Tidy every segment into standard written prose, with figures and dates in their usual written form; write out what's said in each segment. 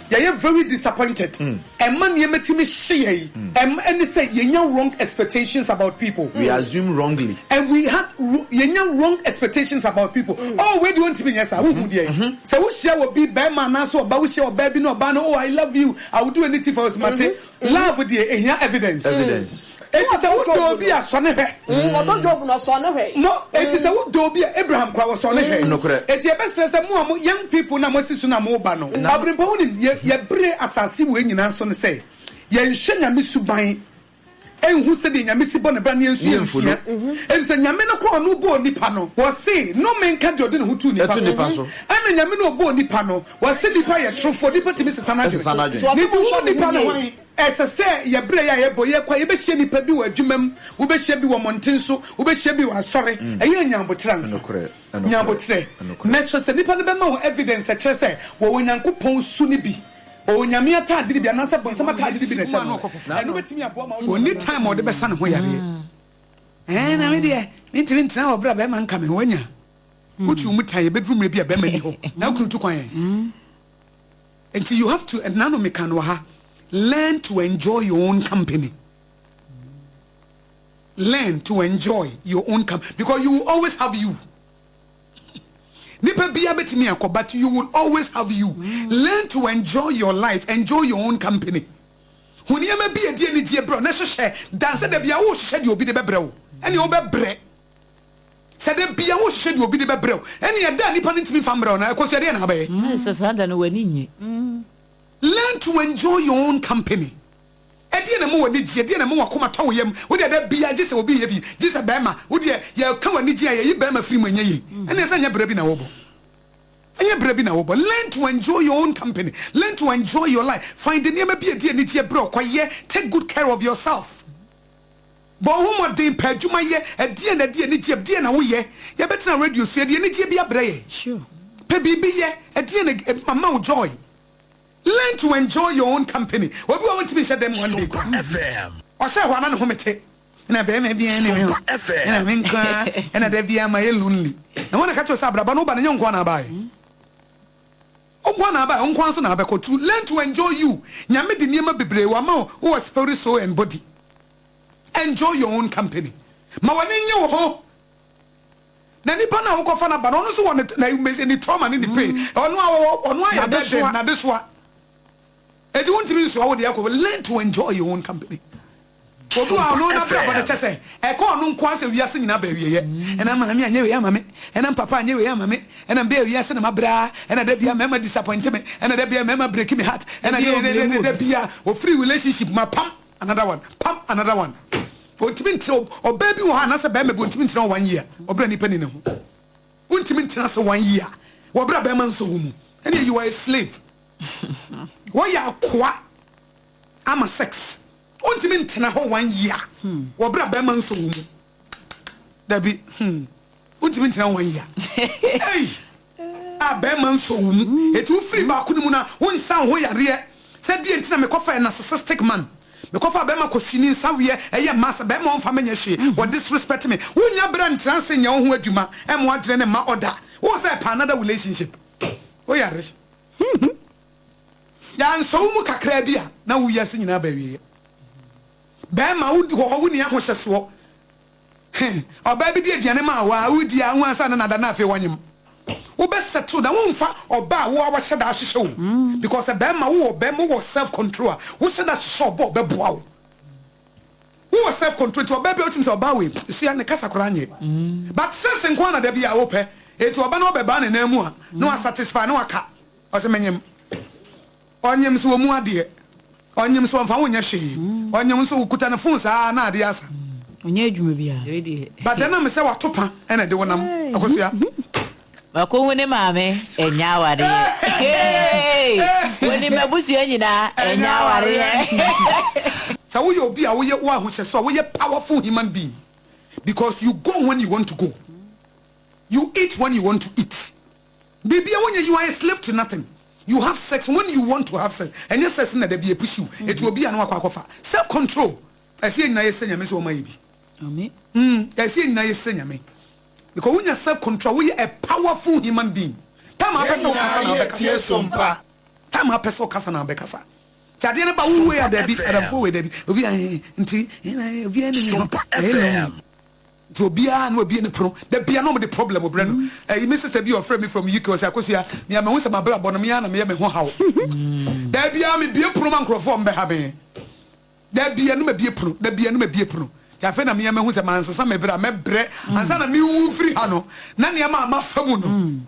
Yɛyɛ very disappointed. Ɛma nneɛma tumi hye yɛn. Ɛma ɛne sɛ yɛnya wrong expectations about people. We assume wrongly. And we had yɛnya wrong expectations about people. Oh, wei deɛ ɔntumi nyɛ saa. Wohu deɛ. Sɛ wohyia wɔ bi bɛrima anaasɛ ɔba wohyia ɔbaa bi na ɔbaa no, "Oh, I love you, I will do anything for you." Mate, love deɛ ehia evidence. Evidence. Eti sɛ wodɔ obi a, sɔ ne hwɛ. Ɔdɔ Job na ɔsɔ ne hwɛ. Mo eti sɛ wodɔ obi a, Abraham kora wɔsɔ ne hwɛ. Nokorɛ. Eti yɛbɛsrɛ sɛ mo a mo young people na mo asi so na mo ba no. Ɔbɛnpɔ ho nim yɛ yɛbere asase wei nyinaa so no sɛ yɛnhwɛ Nyame suban enhu sɛdeɛ Nyame si bɔ ne bra ne yɛnsu yɛnsua. Eti sɛ Nyame no kora ɔno bɔɔ nipa no, wɔse nnome nka deɛ ɔde ne ho tuu nipa so. Ɛna Nyame no ɔbɔɔ nipa no, wɔse nipa yɛ torofoɔ, nipa tumi sesa n'adwene. Ne nti wo nipa no hwan? Ɛsɛ sɛ yɛbrɛ yɛ a yɛbɔ yɛkɔ a yɛbɛhyia nipa bi wɔ adwuma mu, wobɛhyia bi wɔ mmɔnten so, wobɛhyia bi wɔ asɔre. Ɛyɛ nya abotrɛ ansa. Nya abotrɛ. Na hyɛ sɛ nipa no bɛma wo evidence ɛkyerɛ sɛ wɔwɔ Nyankopɔn su no bi, wɔwɔ Nyame ataade no bi anaasɛ bonsam ataade no bi na ɛhyɛ no. Ɛno bɛtumi aboa ma wo. Ɔnni time a ɔde bɛsa ne ho yareɛ. Ɛɛ na me deɛ mentumi ntena hɔ berɛ a bɛrima nka me ho. Wanya. Wotwi wo mu tan yɛbɛduru mmerɛ bi a bɛrima nni hɔ na wo kunu tu kwan ɛ. Nti you have to, nano meka no wɔ ha, learn to enjoy your own company. Learn to enjoy your own company because you will always have you. Nipa bia betumi akɔ, but you will always have you. Learn to enjoy your life, enjoy your own company. Hu nneɛma bi a ɛdi anigyeɛ brɛ wo na hyehyɛ dan sɛ da bia wohyehyɛ deɛ obi de bɛbrɛ wo ɛne wobɛbrɛ. Sɛ da bia wohyehyɛ deɛ obi de bɛbrɛ wo ɛne ɛda a nipa no ntumi mfa mbrɛ wo no, ɛkɔ so ɛdeɛ na abɛyɛ? Sɛ saa da no w'ani nnye. Learn to enjoy your own company. Ɛdeɛ na ɛma w'ani gye, ɛdeɛ na ɛma w'akoma tɔ wo yam. Wo deɛ da biara gye sɛ obi yɛ bi, gye sɛ bɛrima. Wo deɛ yɛka w'ani gye a, yɛyi bɛrima firi mu ɛnyɛ yie. Ɛnneɛ sɛ ɛnyɛ berɛ bi na wobɔ. Ɛnyɛ berɛ bi na wobɔ. Learn to enjoy your own company. Learn to enjoy your life. Find nneɛma bi a ɛdi anigyeɛ berɛ ɔkɔyɛ. Take good care of yourself. Bɔ wo ho mmɔden, pɛ adwuma yɛ. Ɛdeɛn na ɛde anigyeɛ, deɛn na woyɛ? Yɛbɛtena radio so, yɛde anigyeɛ bi abrɛ yɛn. Pɛ biribi yɛ, ɛdeɛn na ɛma wo joy? Learn to enjoy your own company. Obi wɔ hɔ ntumi nhyɛ dɛm one day koraa. Ɔsɛ hɔ a na ne home te. Ɛna bɛrima biara nni me ho. Ɛna me nko ara. Ɛna da biara mayɛ lonely. Na wɔn na ka kyerɛ sɛ abrabɔ no woba no nyɛ wo nko ara na abaeɛ. Wo nko ara na abaeɛ, wo nko ara nso na abɛkɔ. To learn to enjoy you. Nyame de nneɛma bebree wama wo, wowɔ spirit, soul and body. Enjoy your own company. Ma w'ani nnye wo ho. Na nipa no a wokɔfa no aba no, ɔno nso wɔ ne ne ne trauma ne ne pain. Ɔno a ɔwɔ ɔno ayɛ burden n'adesoa. Eti wontumi nsoa wo deɛ kɔ. Learn to enjoy your own company. Obi wɔ hɔ a ɔno n'abrabɔ no kyɛ sɛ ɛkɔ ɔno nko ara sɛ wiase nyinaa ba awieɛ. Ɛna maame anyɛ wei ama me, ɛna papa anyɛ wei ama me, ɛna mbɛ wiase na mabrɛ ara, ɛna da biara mmarima disappoint me, ɛna da biara mmarima break me heart, ɛna da da biara ofiri relationship mu apam another one, pam another one. Ontumi ntena ɔbaa bi wɔ hɔ anaasɛ bɛrima bi ontumi ntena hɔ one year ɔbrɛ nipa ni ne ho. Wontumi ntena ase one year wɔbrɛ bɛrima nsɔ wo mu. Ɛne you are a slave. Wɔyɛ akoa ama sex. Wontumi ntena hɔ one year wɔbrɛ bɛrima nsɔ wo mu. Dabi, wontumi ntena hɔ one year. Ei! A bɛrima nsɔ wo mu. Eti wofiri baako no mu na wonsa wo ho yareɛ. Sɛ deɛ nti na mekɔfa narcissistic man. Mekɔfa bɛrima kɔhwini nsaweɛ ɛyɛ mmaa sɛ bɛrima ɔmfa menyɛ hwee. Wɔ disrespect me. Wonya berɛ ntena ase nyɛ wo ho adwuma ɛma w'adwene ne mma ɔda. Wo sɛ pɛ another relationship. Woyare. Yɛansɔ wo mu kakraa bi a na wo wiase nyinaa ba awieɛ. Bɛrima wo wɔ hɔ wonni ahohyɛsoɔ. He, ɔbaa bi de aduane maa wo a wodi a wohu ansa na nada na afei wanyem. Wobɛ settle down, womfa ɔbaa a wo a wahyɛ da ahyehyɛ wo. Because sɛ bɛrima wowɔ bɛrima wowɔ self control a, wohyɛ da hyehyɛ ɔbaa a ɔbɛboa wo. Wowɔ self control nti ɔbaa bi a wotumi sɛ ɔbaa wei sua ne kasa koraa nyɛ. But sex nko ara na da bi a wopɛ. Enti ɔba na ɔbɛbaa ne nan mu a na wa satisfy na waka. Ɔsɛ menyem. Ɔnyem so ɔmu adeɛ. Ɔnyem so ɔmfa wo nyɛ hwee. Ɔnyem nso wokuta ne phone saa na adeɛ asa. Ɔnyɛ adwuma biara. But ɛnam sɛ wato pa ɛna ɛde wo nam. Akosua. Makohu ne maame, ɛnyɛ awareɛ. Hey! Wɔnim m'abusua nyinaa, ɛnyɛ awareɛ. Sɛ woyɛ obi a woyɛ wo ahohyɛso a woyɛ powerful human being because you go when you want to go. You eat when you want to eat. Biribia wonyɛ, you are a slave to nothing. You have sex when you want to have sex. Ɛnyɛ sex na da bi epushi wo. Eti obi a na wakɔ akɔfa. Self control. Ɛsɛ yɛn nyinaa yɛsrɛ Nyame sɛ ɔma yɛ bi. Ɛsɛ yɛn nyinaa yɛsrɛ Nyame. Because wonya self control a woyɛ a powerful human being. Time a wopɛ sɛ wokasa na wobɛkasa. Time a wopɛ sɛ ɔkasa na wobɛkasa. Nti adeɛ no ba wo wei a dabi, adamfoɔ wei dabi, obi a eh, nti eh, obiara ni me hɔ, ɛyɛ lonely. Nti obiara na wabie ne pono, da bia na wɔde problem brɛ no. Ɛyi me sister bi a ɔfrɛ me from UK ɔsɛ Akosua, me a mahu sɛ m'abrabɔ no me ara na meyɛ me ho haw. Da biara mebie pono ma nkurɔfoɔ a wɔbɛha me. Da bia no mabie pono, da bia no mabie pono. Nti afei na me ara mahu sɛ mansesa me bra, mɛbrɛ ansa na mewu firi ha no, na nneɛma a mafa mu no.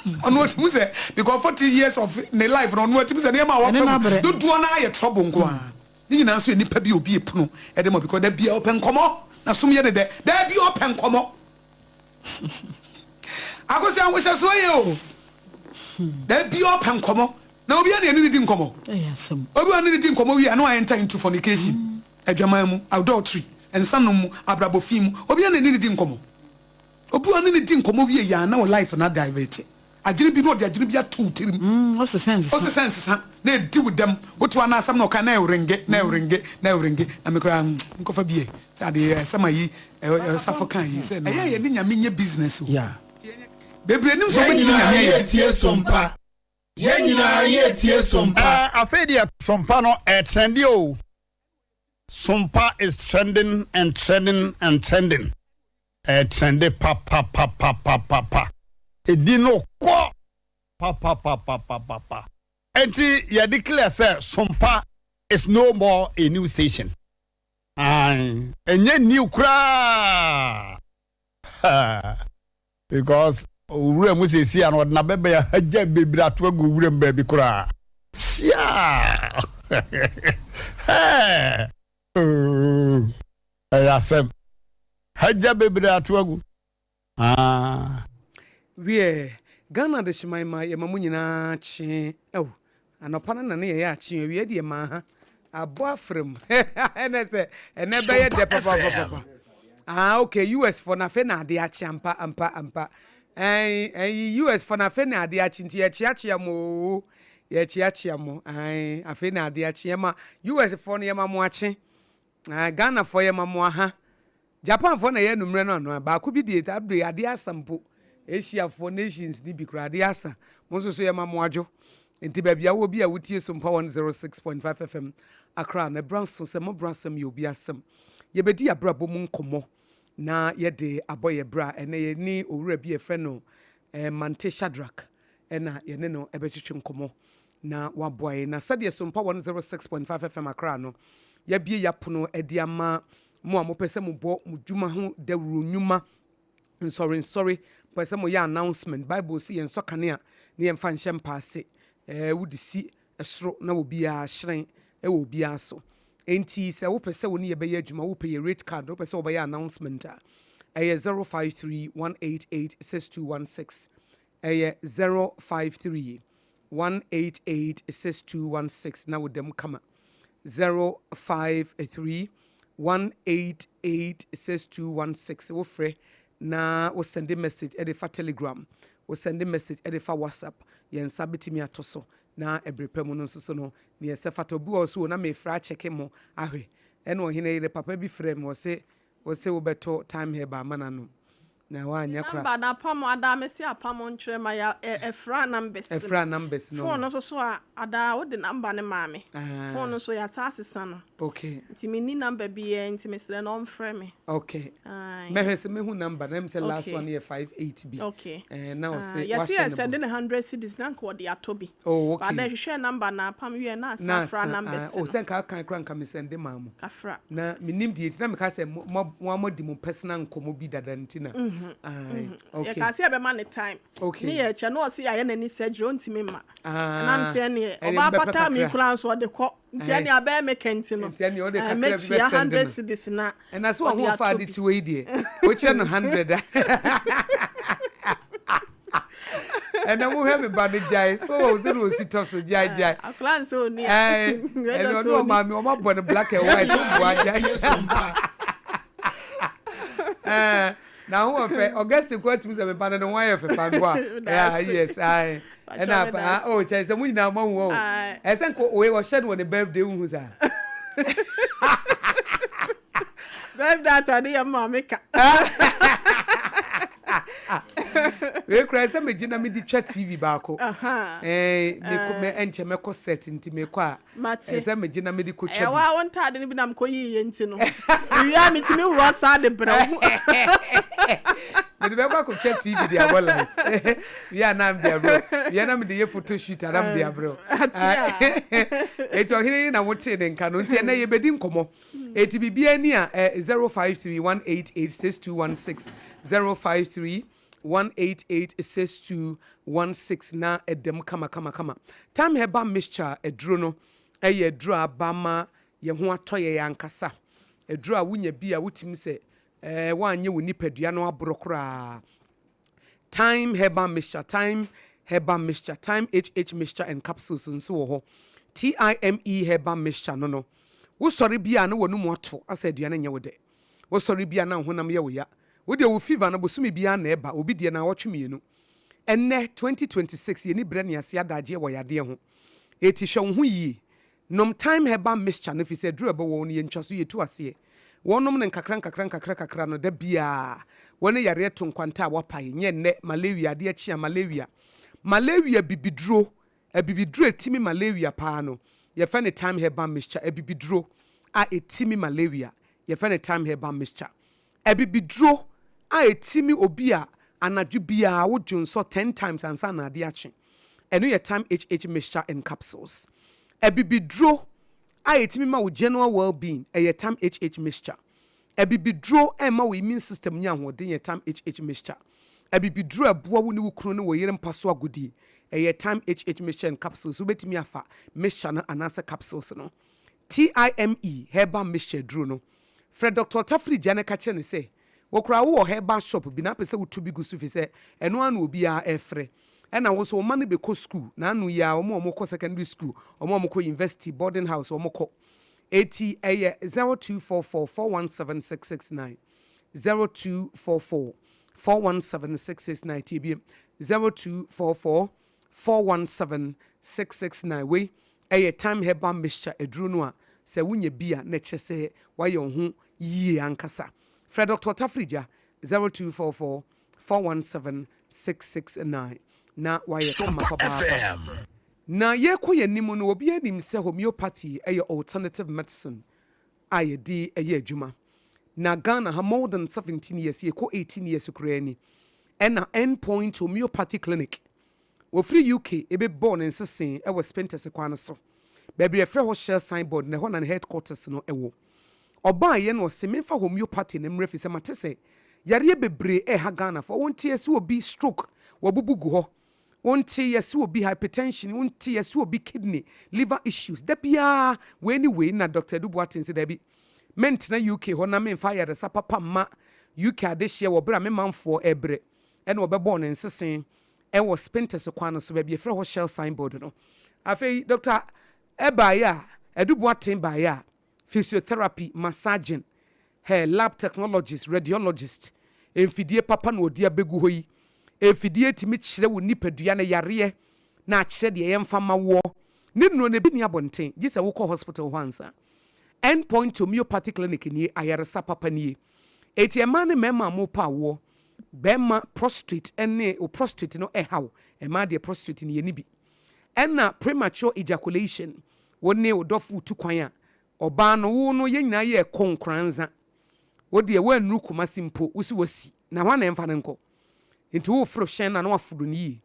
Ɔno ɔtumi sɛ because 40 years of ne life no ɔno ɔtumi sɛ nneɛma a wafa mu dodoɔ no ara yɛ trouble nko ara. Ne nyinaa nso yɛ nipa bi a obi epono de ma because da biara ɔpɛ nkɔmɔ na som yɛ ne dɛ da biara ɔpɛ nkɔmɔ. Akosua ahohyɛsoɔ yɛ o da biara ɔpɛ nkɔmɔ na obi a na ɛne ne di nkɔmɔ. Obi a ɔne ne di nkɔmɔ wie a na wa enter into fornication, adwaman mu, adultery, nsanom mu, abrabɔ fi mu. Obi a na ɛne ne di nkɔmɔ. Obi a ɔne no di nkɔmmɔ wie yɛ a na wo life no adivert. Adwene bi na ɔde adwene bi ato wo tirim. Ɔsesa nsesa. Ɔsesa nsesa na edi wo dɛm. Wote hɔ a na asɛm na ɔka na ɛwrenge na ɛwrenge na ɛwrenge na me koraa mm nkɔfa bi ɛ sɛ adeɛ asɛm a yi ɔsafo kaa yi sɛ ɛyɛ a yɛne Nyame nyɛ business o. Bebree nim sɛ Yɛn wobɛtumi nyinaa Nyame ayɛ yɛretie business. Sompa. Yɛn nyinaa yɛretie Sompa. Ɛɛ afei deɛ Sompa no ɛɛtrɛnde o. Sompa is trending and trending and trending. Ɛɛtrɛnde papapapapapa. Edi no kɔ papapapapapa. Enti yɛ declare sɛ Sompa is no more a new station. Ae, ɛnyɛ new koraa. Because owura mu seesei a no ɔde n'abɛbɛn ahagya bebree ato agu owura mu baabi koraa. Siaa! Hɛɛ! Ooh! Ɛyɛ asɛm. Hagya bebree ato agu. Ah. Wiɛ, Ghana adehyeman ma yɛma mo nyinaa kye oh. Anɔpa no na ne yɛyɛ akye awia deɛ maa ha abɔ afra mu ɛnɛ sɛ ɛnɛ bɛyɛ dɛ papapapapa ah okay US fɔ na afei na ade akye ampa ampa ampa ɛn ɛyi US fɔ na afei na ade akye nti yɛkyeakyea mo oo yɛkyeakyea mo ɛn afei na ade akye yɛma US fɔ no yɛma mo akye ah Ghana fɔ yɛma mo aha Japanfoɔ na ɛyɛ anummerɛ no ano a, baako bi deɛ taa bere adeɛ asa mpo. Asiafoɔ nations no bi koraa adeɛ asa. Mo nso so yɛma mo adwo. Nti baabi a wowɔ bi a wotie Sompa 106.5 FM Accra no, ɛberɛ aso sɛ mmɔborɔ asɛm yɛ obi asɛm. Yɛbɛdi yɛabrabɔ mu nkɔmmɔ na yɛde abɔ yɛ bra. Ɛnnɛ yɛne owura bi a yɛfrɛ no Mante Shadrack na yɛne no bɛtwetwe nkɔmmɔ na waboa yɛn. Na sɛdeɛ Sompa 106.5 FM Accra no, yɛabue yɛapono de ama Mo a mopɛ sɛ mobɔ mo dwuma ho dawuro, nnwuma, nsɔrensɔre, mopɛ sɛ moyɛ announcement, Bible se yɛnsɔ kanea na yɛmfa nhyɛ mpa ase, ɛɛ, wode si soro na obiara hyerɛn wɔ obiara so. Enti sɛ wopɛ sɛ wo ne yɛ bɛyɛ adwuma, wopɛ yɛ rate card, wopɛ sɛ wobɛyɛ announcement a, ɛyɛ 053 188 6216. Ɛyɛ 053 188 6216 na woda mu kama. 053 188 6216 wofrɛ na wo sɛnde message de fa telegram, wo sɛnde message de fa whatsapp, yɛn nsa bɛtumi ato so na ɛbere pa mu no nso so no neɛ ɛsɛ fata. Obi wɔ hɔ so o na mefrɛ akyɛke mo ahwɛ ɛna ɔhene yere papa bi frɛ me ɔse Wose wobɛto time herbal ama no anom na woanyɛ Me kora. number no apam adaa mese apam nkyerɛ ma ya ɛfra numbers no. Ɛfra numbers no. Phone no nso so a adaa wode number no maa me. Ah. Phone no nso yɛasan asesa no. Okay. Nti menni number biara nti mesrɛ no ɔmfrɛ me. Okay. Aye. Mɛhwɛ sɛ mɛhu number no ɛm sɛ last Okay. one yɛ 58 bi. Okay. Eh, na Ah, ɔse yɛse wahyɛ no yɛsɛnde bɔ. no 100 cedis na nka ɔde atɔ bi. Oh, okay. But ada hwehwɛɛ number no apam wieɛ na asan Na afra asan, ah, numbers oh, no. sɛ nka akan koraa nka mesɛnde maa mo. Kafra. Na mennim deɛ nti na meka sɛ mo mo mo moadi mo personal nkɔmmɔ bi dada nti na. Ae, okay. Yɛkaa sɛ yɛbɛma no time. Okay. Ne yɛkyɛ na ɔse yɛayɛ n'ani surgery ɔntumi mma. Ah, Ɛnam sɛ ɛneɛ ɛneɛ ɔbaa mobɛpɛ pata me kakra. koraa nso ɔde kɔ. Nti Ae. ɛneɛ abɛyɛ me kɛ nti no. Nti ɛneɛ wode eh, kakra bi mɛtua bɛsɛnde 100 no. cedis na Ɛna sɛ ɔde wahoɔfa atɔ ade bi. te wei deɛ, wokyerɛ no 100 a. Ɛnɛ mohwɛ me ba no gyae, so wɔn sɛ na ɔsi tɔ so gyae gyae. Akwadaa nsɛ ɔni a. Ɛɛ, ɛnɛ ɔne ɔmaame ɔma bɔ no black and white, woboa gyae. Ɛɛ, na ho wɔ fɛ, Augustine kɔ atumi sɛ me ba no ne ho ayɛ fɛ pa mboa. Yeah, yes, ae. Ɛna apa, ah, oh, kyɛ sɛ mo nyinaa mo ahu wɔn. Ɛsɛ nko wei ɔhyɛ no wɔ ne birthday wohu saa. Birthday atade yɛ maame ka. Wei koraa sɛ megye na mede twa TV baako. Aha. Mekɔ mɛ ɛnkyɛ mɛkɔ set nti mekɔ a. Mate. Ɛsɛ megye na mede kɔ twa Ɛyɛ bi. wa wo ntaade no bi na mekɔ yiye nti no. Ewia metumi worɔ saa de brɛ wo. Mede bɛkɔ akɔtwa TV de abɔ live. Wia na mede abrɛ. Wia na mede yɛ photo shoot ana mede abrɛ. Ate a. Eti ɔhene yi na wotee ne nka no nti ɛnɛ yɛbɛdi nkɔmmɔ. Eti biribiara ni a 0531886216, 0531886216 na ɛdɛm kama kama kama. Time Herbal Mixture aduro no ɛyɛ aduro a aba ma yɛn ho atɔ yɛ yɛn ankasa. Aduro a wonya bi a wotumi sɛ woanyɛ wo nipadua no aborɔ koraa. Time Herbal Mixture, Time Herbal Mixture, Time HH Mixture and Capsules nso wɔ hɔ. Time Herbal Mixture no, wosɔre bi a na wɔn ato asɛ aduane nyɛ wo dɛ. Wosɔre bi a na honam yɛ wo ya. Wodeɛ wo fever no bosome biara na ɛba, obi deɛ na awɔtwe 2. Ɛnnɛ 2026 yɛni brɛ ne ase adagyeɛ wɔ yadeɛ ho. Eti hwɛ wo ho yie. Nom Time Herbal Mixture no fi sɛ aduru a ɛbɛwɔ wo no yɛntwa so, yɛtu aseɛ. Wɔnom no nkakra nkakra nkakra kakra no da biara wɔne yareɛ to nkwanta a wapae. Nyɛ nnɛ malaria adeɛ kye a malaria. Malaria bibiduro, abibiduro etimi malaria paa no yɛfrɛ no Time Herbal Mixture. Abibiduro a etimi malaria yɛfrɛ no Time Herbal Mixture. Abibiduro a etimi obi a anadwo biara wodwo nsɔ 10 times ansa na ade akye, ɛno yɛ Time HH Mixture and Capsules. Abibiduro a etimi ma wo general well-being ɛyɛ Time HH Mixture. Abibiduro ɛma wo immune system nya ahoɔden yɛ Time HH Mixture. Abibiduro ɛboa wo ne wo kunu ne wo yere mpa so agodie ɛyɛ Time HH Mixture and Capsules. Wobɛtumi afa mixture no anaasɛ capsules no. Time Herbal Mixture duro no, frɛ Dr. Tafiri Gya ne ka kyerɛ ne sɛ wɔkora wowɔ herbal shop bi na apɛ sɛ wotu bi gu so fi sɛ ɛno ano obiara ɛfrɛ. Ɛna wo so ɔma no bɛkɔ school na ano yi a ɔmo a ɔmo kɔ secondary school, ɔmo a ɔmo kɔ university, boarding house ɔmo kɔ. Eti ɛyɛ 0244417669, 0244417669. Tie biem, 0244417669. Wei ɛyɛ Time Herbal Mixture aduro no a sɛ wonya bi a na ɛkyerɛ sɛ wayɛ wo ho yie ankasa. Frɛ Dr. Tafrigya 0244417669 na wayɛ kama Sompa papaapa. FM. Na yɛkɔ yɛn anim no, obi anim sɛ homeopathy ɛyɛ alternative medicine a yɛde ɛyɛ adwuma na Ghana ha more than 17 years, yɛkɔ 18 years koraa ni. Ɛna Endpoint Homeopathy Clinic wɔfiri UK ɛbɛbɔɔ ne nsesen ɛwɔ Spintex kwan no so baabi a yɛfrɛ hɔ Shell signboard na ɛhɔ na ne headquarters no ɛwɔ. Ɔbaayɛ no ɔse memfa homeopathy ne mmerɛ fi sɛ mate sɛ yareɛ bebree ɛha Ghanafoɔ. Wonte yɛsɛ obi stroke wɔbubu gu hɔ, wonte yɛsɛ obi hypertension, wonte yɛsɛ obi kidney, liver issues, da biara wei ne wei. Na Dr. Adu Boateng sɛ daabi, mentena UK hɔ na memfa ayaresa papa mma UK adehyeɛ wɔ berɛ a me manfoɔ ɛbrɛ. Ɛna ɔbɛbɔɔ ne nsesen ɛwɔ Spintex kwan no so baabi yɛfrɛ hɔ Shell signboard no. Afei Dr. ɛbaeɛ a Adu Boateng baeɛ a physiotherapy, massaging, her lab technologist, radiologist, mfidie papa na ɔde abɛgu hɔ yi. Mfidie tumi kyerɛ wo nipadua no yareɛ na akyerɛ deɛ yɛmfa ma woɔ ne nnuro no ebi ni abɔnten gye sɛ wokɔ hospital hɔ ansa. Endpoint Homeopathy Clinic nie, ayaresa papa nie. Eti mmaa ne mmarima a mopa awoɔ, bɛrima prostate ne o prostate no ɛhaw, mmaa deɛ prostate no yɛ ni bi. Ɛna premature ejaculation, wo ne wo dɔfo tu kwan a ɔbaa no wo no yɛn nyinaa yɛ ɛkɔ nkoranza, wo deɛ woannuru Kumasi mpo wosi wasi na hɔ na ɛmfa no nkɔ nti woforo hyɛn na na waforo no yie.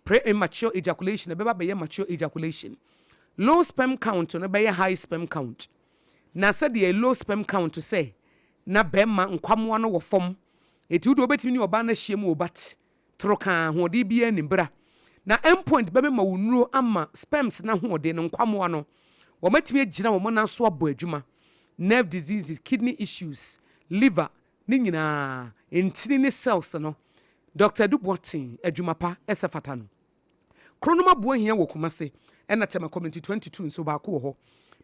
Premature ejaculation ɛbɛba bɛyɛ mature ejaculation. Low sperm count no bɛyɛ high sperm count. Na sɛdeɛ low sperm count sɛ na bɛrima nkwamoa no wɔ fam, eti wode wobɛtumi ne ɔbaa no ahyia mu wɔ bat toro kaa ahoɔden biara nim bra na Endpoint bɛbɛma wo nnuro ama sperms no ahoɔden no nkwamoa no wɔmatumi agyina wɔn nan so abɔ adwuma. Nerve diseases, kidney issues, liver ne nyinaa ntini ne cells no, Dr. Adu Boateng adwuma pa ɛsɛ fata no. Kronom aboa hia wɔ Kumase ɛna Tema Community 22 nso baako wɔ hɔ.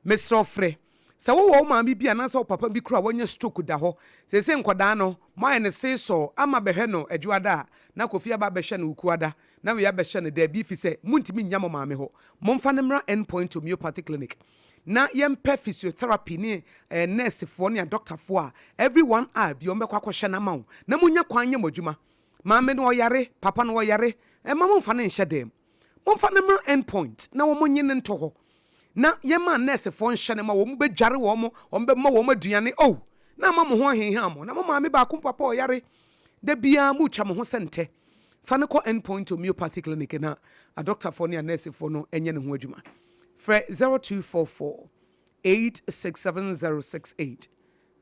Mesrɛ frɛ sɛ wowɔ wo maame bi anaasɛ wo papa bi kora a wɔanya stroke da hɔ seesei. Nkɔdaa no moayɛ ne seesɔɔ ama bɛhwɛ no adwuada a na Kofi aba bɛhwɛ no Wukuada na wei abɛhwɛ no daabi fi sɛ montumi nnya mo maame hɔ. Momfa no mmra Endpoint Homeopathy Clinic na yɛmpɛ physiotherapy ne nursefoɔ ne adɔctafoɔ a every one hour bi ɔmbɛkɔ akɔhyɛ no ama wo na monya kwan nyɛ mo adwuma. Maame no ɔyare, papa no ɔyare, mma momfa no nhyɛ dan mu. Momfa no mmra End Point na wɔnnye no nto hɔ. Na yɛmma nɛɛsefoɔ nhyɛ no ma wɔbɛdware wɔn, wɔbɛma wɔn aduane. Oh, na ama mo ho ahenha mo. Na mo maame baako papa ɔyare, da biara moretwa mo ho sɛ ntɛ. Fa no kɔ End Point Homeopathy Clinic na adɔktafoɔ ne anɛɛsefoɔ no nyɛ ne ho adwuma. Frɛ 0244 867068,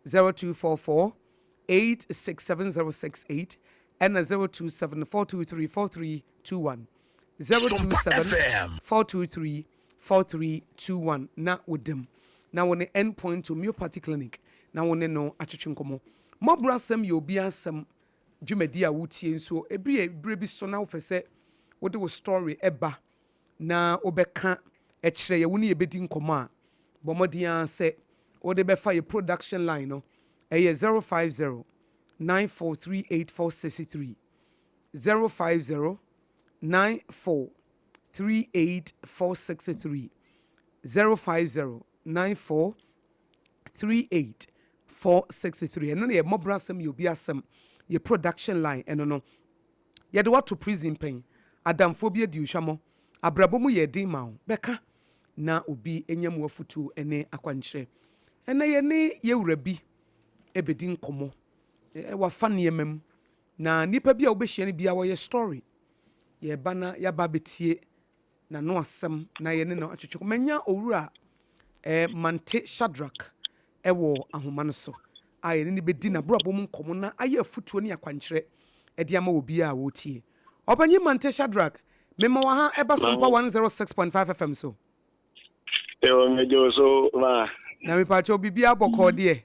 0244 867068 ɛna 027 423 4321, 027 423 4321 na woda mu na wo ne End Point Homeopathy Clinic na wo ne no atwetwe nkɔmmɔ. Mmɔborɔ asɛm yɛ obiara asɛm dwumadi a wotie nso ebia berɛ bi so na wopɛ sɛ wode wo story ba na wobɛka kyerɛ yɛ wo ne yɛbɛdi nkɔmmɔ a, bɔ mmɔden ara sɛ wode bɛfa yɛ production line no, ɛyɛ 050 9438463, 050 9438463, 050 9438463. Ɛno na yɛ mmɔborɔ asɛm yɛ obi asɛm yɛ production line ɛno no. Yɛde wo ato prison pɛn, adamfoɔ bi adi wo hwammɔ, abrabɔ mu yɛɛ den ma wo, bɛka na obi nya mu afutuo ne akwankyerɛ. Ɛnnɛ yɛne yɛ wura bi bɛdi nkɔmmɔ, wafa nneɛma mu, na nnipa bi a wobɛhyia no biara wɔyɛ story. Yɛreba na yɛaba abɛtie n'ano asɛm na yɛne no atwetwe. Manya Owura eh, Mante Shadrack wɔ ahoma no so a yɛne no bɛdi n'abrabɔ mu nkɔmmɔ na ayɛ afutuo ne akwankyerɛ de ama obiara a ɔretie. Ɔpanyin Mante Shadrack, mema wo aha ɛba Sompa 106.5 FM so. Ewo megye wo so ma. Na mepaakyɛw biribiara bɔkɔɔ deɛ?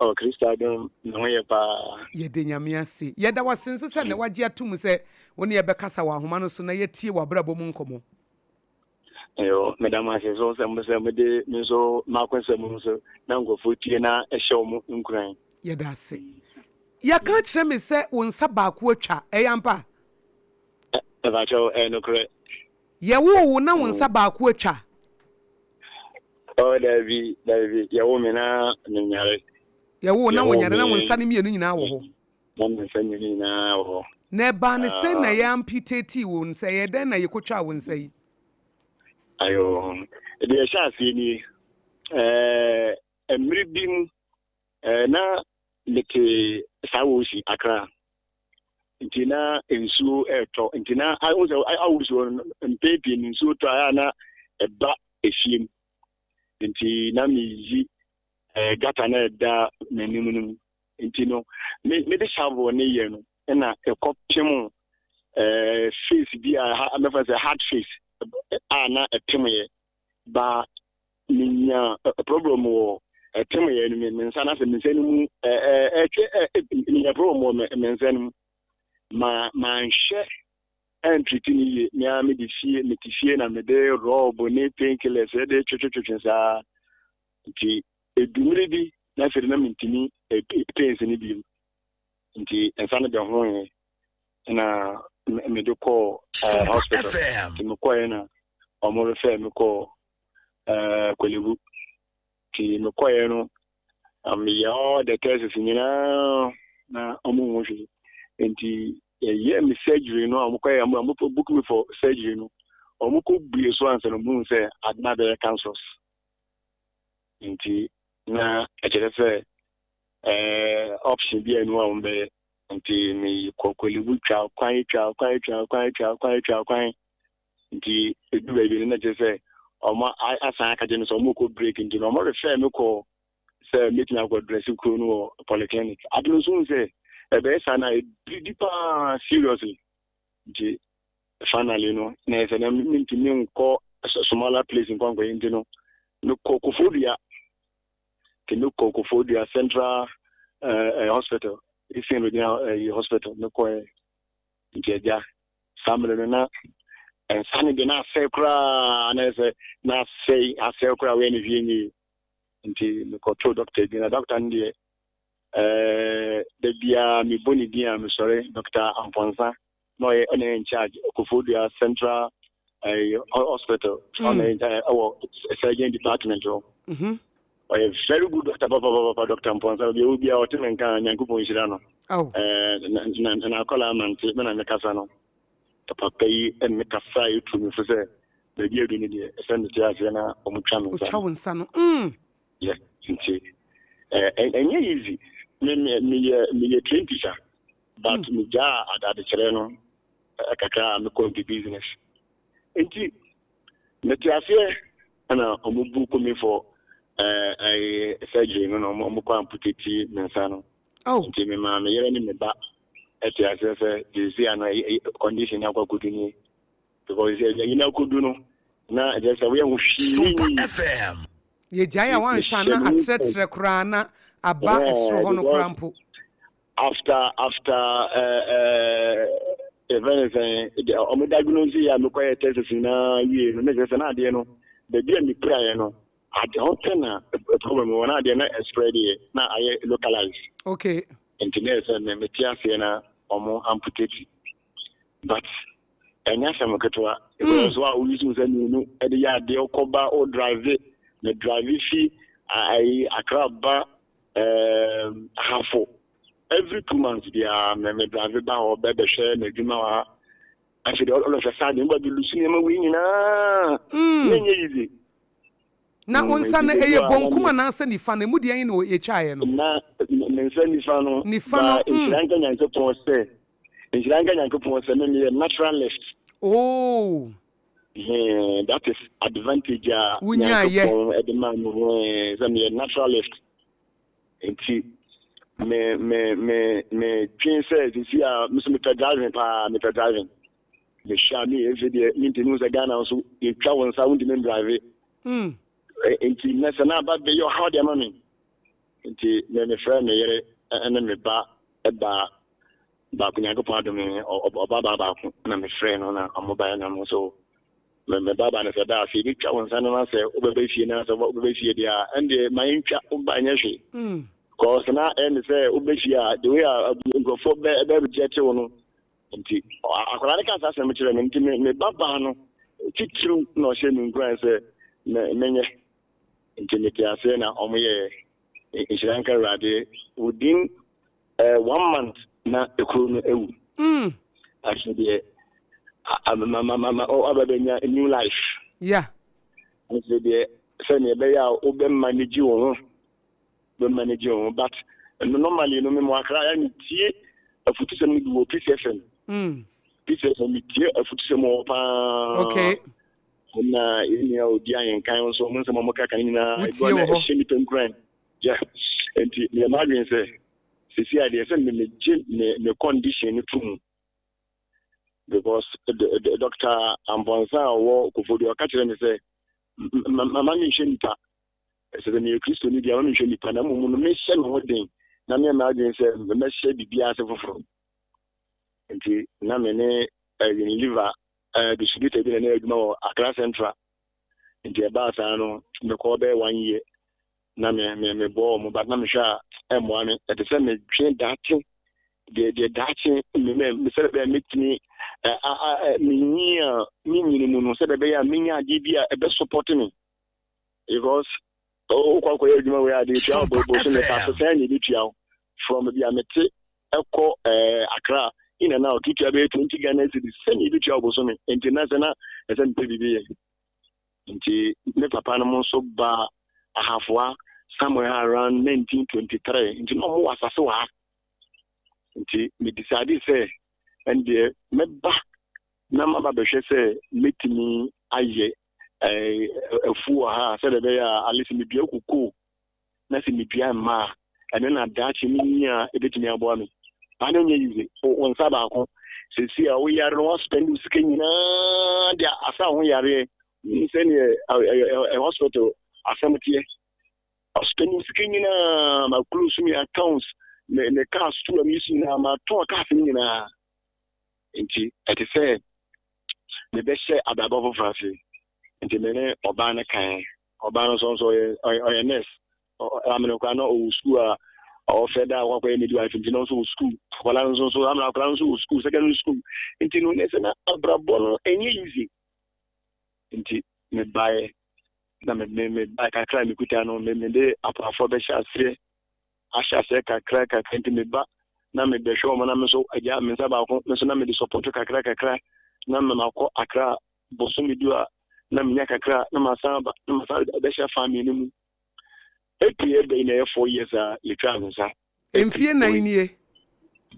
Oh, Kristo adom, me ho yɛ paa. Yɛda Nyame ase. Yɛda wo ase nso sɛ nnɛ woagye atom sɛ wo ne yɛn bɛkasa wɔ ahoma no so na yɛatie w'abrabɔ mu nkɔmmɔ. Yo, meda mo ase so sɛ mo sɛ mode me nso m'akosɛm nso na nkurɔfoɔ tie na ɛhyɛ wɔn nkuran. Yɛda ase. Yɛka kyerɛ me sɛ wo nsa baako atwa, ɛyɛ ampa? Mepakyɛw, ɛyɛ nokorɛ. Yɛwoo wo na wo nsa baako atwa? Oh, dabi, dabi, yɛwoo me na menyare. Yɛwoo wo na wonyare na wo nsa no mmienu nyinaa wɔ hɔ? Na me nsa mmienu nyinaa wɔ hɔ. Na ɛbaa no sɛn na yɛ amputatee wo nsa? Ɛyɛɛ dɛn na yɛkɔtwaa wo nsa yi? Ayo, deɛ ɛhyɛ aseɛ nie. Ɛɛ, mmere bi mu, ɛɛ, na mete saa wɔ si Accra. Nti na nsuo ɛretɔ. Nti na awo sɛ awo nsuo no mpɛn pii no nsuo tɔ a na ɛba efie mu. Nti na meyi ɛɛ gata na ɛda m'anim no mu. Nti no, me mede shovel ne yɛ no, ɛna ɛkɔpem ɛɛ face bi a ha mɛfa sɛ hard face a na ɛpem yɛ. Ba menya problem wɔ ɛpem yɛ no me nsa na sɛ me nsa no mu ɛɛ ɛtwe ɛɛ menya problem wɔ me nsa no mu. Ma manhwɛ ɛntriti no yie. Me ara mede fie mete fie na mede rɔb ne painkillers ɛde twetwetwetwe saa. Nti Edu mmere bi na afei de na mintumi pains no bio, nti nsa no bɛhoee na mede kɔɔ hospital. Nti mekɔeɛ na wɔn refer me kɔɔ Korle-Bu. Nti mekɔeɛ no, meyɛ all the tests nyinaa na wɔn nhu hwee. Nti yɛyɛɛ me surgery no a wɔkɔyɛ wɔn book me for surgery no, wɔkɔ bue so ansa na wɔn hu sɛ ade no abɛyɛ cancerous. Nti na ɛkyerɛ sɛ ɛɛ option bi a ɛnu a wɔbɛyɛ. Nti mekɔ Korle-Bu twa kwan twa kwan twa kwan twa kwan twa kwan. Nti edu baabi no na kyerɛ sɛ wɔn asan aka kyerɛ me sɛ wɔrekɔ break nti no wɔn refer me kɔ sɛ mɛtumi akɔ dress kuro no wɔ polyclinic. Ade no nso hu sɛ ɛbɛyɛ saa na ɛbiridi paa seriously. Nti finally no na ɛsɛ na mentumi nkɔ smaller place nkɔ nkɔyɛ nti no mekɔ Koforidua nti mekɔ Koforidua Central uh, Hospital Eastern Regional uh, Hospital mekɔɛ nti agya saa mmerɛ no na nsa no deɛ na asɛe koraa na ɛsɛ na asɛe asɛe koraa wɔyɛ no hwie nyie nti mekɔtoo dɔkta bi na dɔkta no deɛ ɛɛ da biara mebɔ ne din a mesɔre dɔkta Ampɔnsa na ɔyɛ ɔna yɛ in charge Koforidua Central ɛɛ hospital ɔna yɛ in charge ɛwɔ surgeon department hɔ. Ɔyɛ very good doctor papapapa, Doctor Mpɔnsa, baabi a ɔwɔ biara ɔte me nka a, Nyankopɔn nhyira no. Oh. Eh, na, na, na akwadaa mante, me na mekasa no. Papa yi ne me kasa a ɛtu me fo sɛ baabi adu no deɛ, ɛsɛ mete aseɛ na wɔtwa me nsa Otwa wo nsa no. Yeah, nti eh, ɛnyɛ easy. Me, me, meyɛ, meyɛ train teacher, but megyaa adekyerɛ no kakra a mekɔ into business. Nti, mete aseɛ ɛna ɔmo book me for ɛɛ surgery no na ɔmo ɔmo kɔ amputate me nsa no. Oh. Nti me maa me yere ne me ba ɛte aseɛ sɛ seesei ano condition no akɔ akɔdu nie. Because sɛ ɛyi no akɔdu no na ɛkyerɛ sɛ woyɛ ho hwee Sompa nyi. FM. Yɛgyae a woanhwɛ a na atrɛtrɛ koraa na aba ɛsoro hɔ no koraa mpo. After after ɛɛ yɛfrɛ no sɛn ɔmo diagnose yɛ a mekɔyɛ tests nyinaa wie no na kyerɛ sɛ na adeɛ no baabi a mepiraeɛ no ade hɔ pɛ na problem wɔ na adeɛ na ɛspread yɛ na ayɛ localize. Okay. Nti na ɛsɛ me mete aseɛ na ɔmo amputate but ɛnyɛ asɛm ketewa because wa woyi so sɛ mmienu ɛde yɛ adeɛ wokɔba wo drive me drive fi ayi Accra ba Ahafo every 2 months biara me me drive ba hɔ bɛbɛhwɛ m'adwuma wɔ ha. Afei deɛ ɔlɔhwɛ saa deɛ mba bi lose nneɛma wei nyinaa na ɛnyɛ easy. Na wo nsa no nti ɛyɛ dodoɔ a na bonkum anaasɛ nifa no? Emu deɛ ɛhe na yɛtwaeɛ no? Na me nsa nifa no. Nifa no. Ba nhyira nka Nyankopɔn sɛ nhyira nka Nyankopɔn sɛ me meyɛ natural left. Oh. Hɛn, that is advantage a Wonyaayɛ. Nyankopɔn ɛde maa me hɛn sɛ meyɛ natural left. Nti me me me me dwen sɛ sisi a me so mepɛ driving paa, mepɛ driving. Mehwɛ a me efe deɛ mentumi hu sɛ Ghana nso yɛtwa wo nsa wontumi ndrive. Nti na sɛ na aba bɛyɛ ɔhaw de ama me. Nti me mefrɛ me yere ne me ba ba baako, Nyankopɔn adom me ɔba baa baako na mefrɛ no na ɔmo baeɛ na ɔmo nso me me ba ba no sɛ daa sɛ yɛbɛtwa wo nsa no na sɛ wobɛba fie na sɛ wobɛba fie deɛ a ɛndeɛ ma yɛntwa woba nyɛ hwee. Cause na ɛyɛ me sɛ wobɛ fie a the way a nkurɔfoɔ bɛ bɛ reject wo no nti akwadaa no ka saa asɛm kyerɛ me nti me me ba baa no titiriw na ɔhyɛ me nkuran sɛ me menyɛ nti mete aseɛ na ɔmo yɛ nhyira nka Awurade within one month na ekuro no ewu. Afei deɛ ma ma ma ma ɔba bɛnya new life. Afei deɛ sɛnea ɛbɛyɛ a wobɛ manage wo ho bɛ manage wo ho but normally no me mo Akra ya metie afutusɛm no bi wɔ Peace FM. Peace FM metie afutusɛm wɔ hɔ paa. Na yɛn nua odi ahenkan nso ɔmo nsɛm a ɔmo kaka no nyinaa Wotie ebi wɔ wɔ na hɔ. ɛhyɛ nipa nkuran. Yeah. Nti meyɛ m'adwene sɛ sisi adeɛ sɛ me megye me me condition no to mu because the Doctor Ampɔnsa a ɔwɔ Koforidua ɔka kyerɛ me sɛ mama menhwɛ nipa ɛsɛ sɛ meyɛ Kristoni deɛ ma menhwɛ nipa na mmom no mehyɛ me ho den na meyɛ m'adwene sɛ mɛhyɛ biribiara ase foforɔ. Nti na me ne Unilever distributor bi na na adwuma wɔ Accra Central. Nti ɛbaa saa no mekɔɔ bɛyɛ one year na me me mebɔɔ ɔmo but na mehwɛ a ɛmmoa me ɛte sɛ medwe daakye deɛ deɛ daakye me me sɛ bɛyɛ mɛtumi ɛ a a menyi a menyini mu no sɛ bɛbɛyɛ a menya adeɛ bi a ɛbɛ support me because wokɔ akɔyɛ adwuma wei ade tua wo bosome ka so sɛn na ɛbɛtua wo from baabi a mete ɛkɔ Accra in and out tutua bɛyɛ 20 Ghana cedis sɛnea ɛbɛtua wo bosome. Nti na sɛ na ɛsɛ mepɛ biribi yɛ. Nti me papa no mo nso ba Ahafoa somewhere around 1923 nti na ɔmo wɔ asase wɔ ha. Nti me decide sɛ ɛndeɛ mɛba na maba bɛhwɛ sɛ mɛtumi ayɛ afuo wɔ ha sɛdeɛ ɛbɛyɛ a at least medua kokoo na sɛ medua mma a ɛno na daakye menyi a ɛbɛtumi aboa me. Ba no nyɛ easy. Wo nsa baako sɛsi a woyare no woaspend wo sika nyinaa de asa wo ho yareɛ sɛneɛ hospital asɛm teɛ aspend wo sika nyinaa ma close me accounts me me cars tu a meyi so nyinaa matɔn cars no nyinaa. Nti ɛte sɛ mebɛhyɛ abrabɔ foforɔ ase. Nti me ne ɔbaa no kan ɔbaa no nso nso ɔyɛ ɔyɛ nurse amene koraa na ɔwɔ school a ɔfɛ da akɔ akɔyɛ midwife nti na nso wɔ school akwadaa no nso nso amene akwadaa no nso wɔ school secondary school nti no ne sɛ na abrabɔ no ɛnyɛ easy. Nti mebaeɛ. Na me me me ba kakra a mekuta no, me mede apaafoɔ bɛhyɛ aseɛ, ahyɛ aseɛ kakra kakra nti meba na mebɛhwɛ wɔn na me nso agya me nsa baako me nso na mede support kakra kakra na me makɔ Accra bosome du a na menya kakra na masan aba na masan bɛhyɛ family no mu. April ɛbɛ yi na ɛyɛ 4 years a yɛtwaa me nsa. Mfie 4 nie.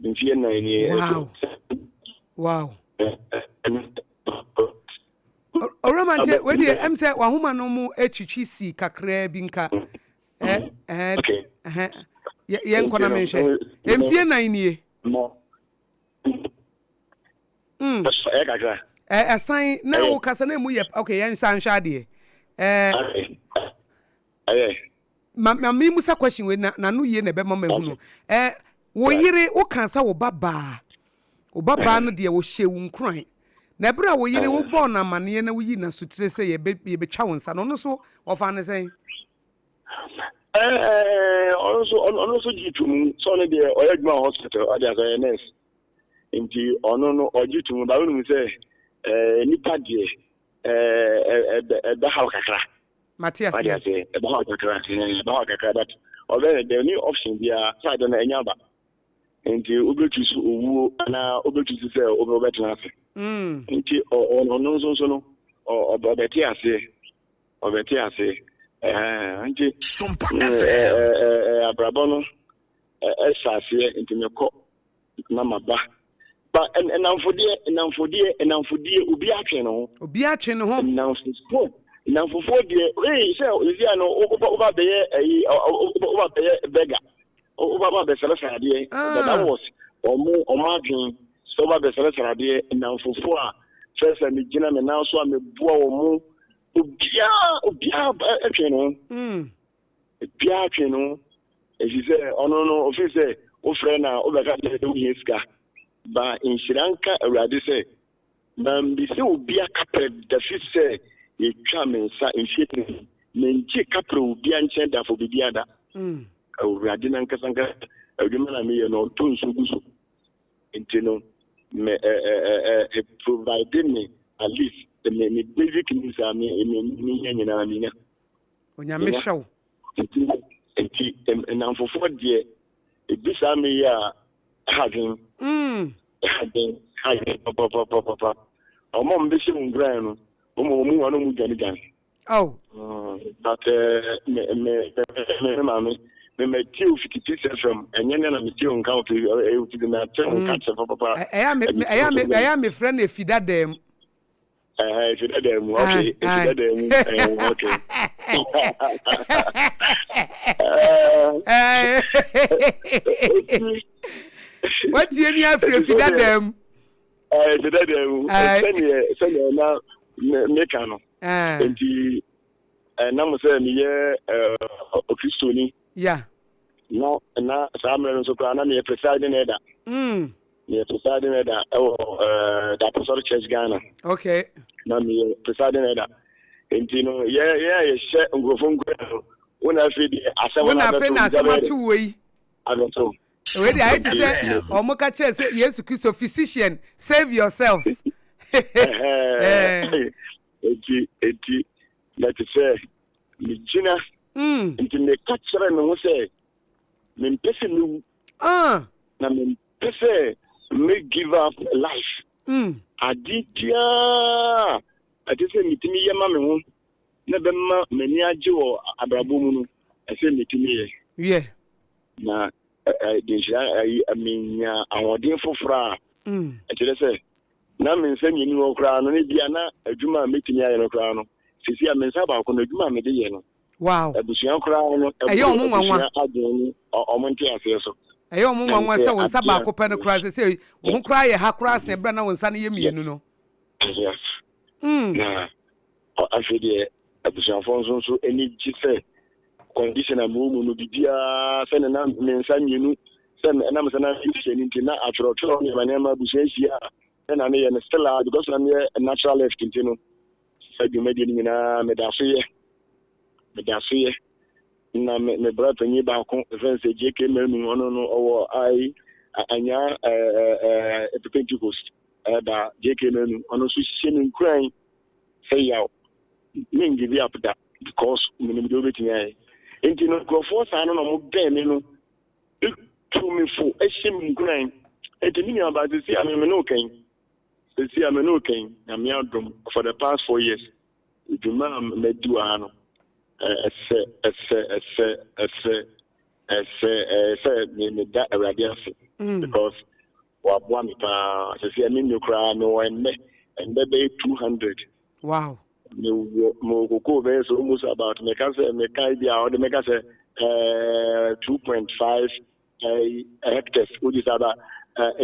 Mfie 4 nie. Wow. Owura Mante, wei deɛ ɛm sɛ wahoma no mu atwitwi si kakraa bi nka. Ɛ ɛhɛn ɛhɛn yɛn nkɔ na menhwɛ. Mfie 4 nie. Ɛyɛ kakra. Ɛsan na wo kasa na emu yɛ okay, yɛn nsa nhwɛ adeɛ. Ɛɛ. Ɛyɛ. Ma ma mi musa question wei na n'ano yie na ɛbɛma ma ehunu. Wo yere wo kan sɛ wo ba baa, wo ba baa no deɛ ɔhyɛ wo nkuran. Na ɛberɛ a wo yere wo bɔɔ no amaneɛ na woyi n'asotire sɛ yɛbɛ yɛbɛtwa wo nsa no, ɔno nso ɔfaa no sɛn? Ɛɛ ɔno nso ɔno nso gye to mu sɛ ɔno deɛ ɔyɛ adwuma wɔ hospital, ɔde asɛ ɔyɛ nurse nti ɔno no ɔgye to mu ba wonim sɛ nipa deɛ ɛɛ ɛbɛhaw kakra. Mate aseɛ. Wate aseɛ, ɛbɛhaw kakra, ɛbɛhaw kakra, but ɔbɛyɛ dɛ ne option biara sɛ ade no ɛnya aba nti wobɛtu so owuo anaa wobɛtu so sɛ wobɛtena ase. Nti ɔno nso nso no ɔbɛte aseɛ, ɔbɛte aseɛ. Nti abrabɔ no ɛhyɛ aseɛ nti mekɔ na maba ba nnamfodeɛ nnamfodeɛ nnamfodeɛ obi atwe ne ho. Obi atwe ne ho. Nnamfofoɔ nnamfofoɔ deɛ ee sɛ esi ano woba woba bɛyɛ ɛyi woba bɛyɛ bɛga, woba ba bɛsrɛsrɛ adeɛ. But that was ɔmo ɔmo adwene sɛ woba bɛsrɛsrɛ adeɛ. Nnamfofoɔ a sɛ sɛ megyina me nan so a meboa wɔn, obiara obiara ɛtwe ne ho. Obiara twe ne ho efisɛ ɔno no ofii sɛ wofrɛ no a wobɛka kyerɛ sɛ wohia sika. Ba nhyira nka Awurade sɛ mambisa obia kaprɛ da fi sɛ yɛtwa me nsa mfie pii. Mengyee kaprɛ obia nkyɛn da for biribiara da. Awurade nankasa ankasa adwuma no a meyɛ no ɔtɔ nsuo gu so nti no me ɛ ɛ ɛ ɛ provide me at least me me basic needs a me me mehia nyinaa menya. Onyame hyɛ wo. Nti nti nnamfofoɔ deɛ ebi saa meyɛ a ɛha dwen. Ɛha dwen, ɛha dwen papapapapa. Wɔn a wɔbɛhyɛ wo nkuran no, wɔn wɔn mu wɔn a wɔn dwane dwane. Oh. But me me me me maame me ma tie wo fiti Peace FM, ɛnyɛ nɛ na me tie wo nka wo ɛyɛ fiti na te wo nka kyɛ papapa. Ɛyɛ me ɛyɛ me ɛyɛ me frɛ no efi dada mu. Efi dada mu, okay, efi dada mu, okay. Watie mi afiri efi dada mu. Efi dada mu, sɛdeɛ sɛdeɛ na meka no. Nti ɛnam sɛ meyɛ Okristoni. Yeah. Na na saa mmerɛ no nso koraa na meyɛ presiding elder. Meyɛ presiding elder ɛwɔ the Apostolic Church Ghana. Okay. Na meyɛ presiding elder. Nti no yɛ yɛ a yɛhyɛ nkurɔfoɔ nkura no, wo na afei deɛ asɛm no abɛto. Wo na afei na asɛm ato wo yi. Abɛto. Wei deɛ ayɛ te sɛ wɔn ka kyerɛ sɛ Yesu Kristo, physician, save yourself. Eti eti na te sɛ megyina. Nti meka kyerɛ me ho sɛ mempɛ sɛ mewu. Na mempɛ sɛ me give up life. Ade biara ɛte sɛ metumi yɛ ma me ho na bɛma m'ani agye wɔ abrabɔ mu no, ɛsɛ metumi yɛ. Yɛ. Na de nhyira ayi menya ahoɔden foforɔ a ɛkyerɛ sɛ na me nsa mmienu hɔ koraa no, ne bia na adwuma a mɛtumi ayɛ no koraa no, sisi a me nsa baako no adwuma a mede yɛ no, Wow. Abusua koraa no, ɛyɛ ɔmo nwanwa. Abusua adwene ne ɔmo nte aseɛ so. Ɛyɛ ɔmo nwanwa sɛ wo nsa baako pɛ no koraa sɛ sɛ wo ho koraa yɛ ha koraa sen berɛ na wo nsa no yɛ mmienu no. Yes. Na afei deɛ abusuafoɔ nso nso ani gye sɛ condition a mewɔ mu no biribiara sɛ ne na me nsa mmienu sɛ ɛnam sɛ na meyɛ no nti na atwerɛtwerɛ nneɛma nneɛma abusua hyia a ɛna meyɛ no still a because na meyɛ natural left nti no saa dwumadie no nyinaa meda so yɛ, meda so yɛ. Na me me bra panyin baako ɛfɛn no sɛ JK Manu, ɔno no ɔwɔ ayi anya ɛɛ ɛɛ Pentecost ɛba JK Manu, ɔno nso hyɛ me nkuran sɛ yaw me ngive up da. Because menim deɛ wobɛtumi ayɛ. Nti no nkurɔfoɔ saa no na wɔn bɛn me no tu me fo hyɛ me nkuran. Nti me nuabaa sisi a me me ne wo kan sisi a me ne wo kan Nyame adom for the past 4 years dwuma a madi wɔ ha no, ɛsɛ ɛsɛ ɛsɛ ɛsɛ ɛsɛ ɛyɛ sɛ me meda Awurade ase because waboa me paa. Sisi a me nnu koraa mewɔ ɛndɛ bɛyɛ 200. Mewɔ kokoo bɛyɛ sɛ almost about meka sɛ meka bi a ɔde meka sɛ 2.5 hectares, which is about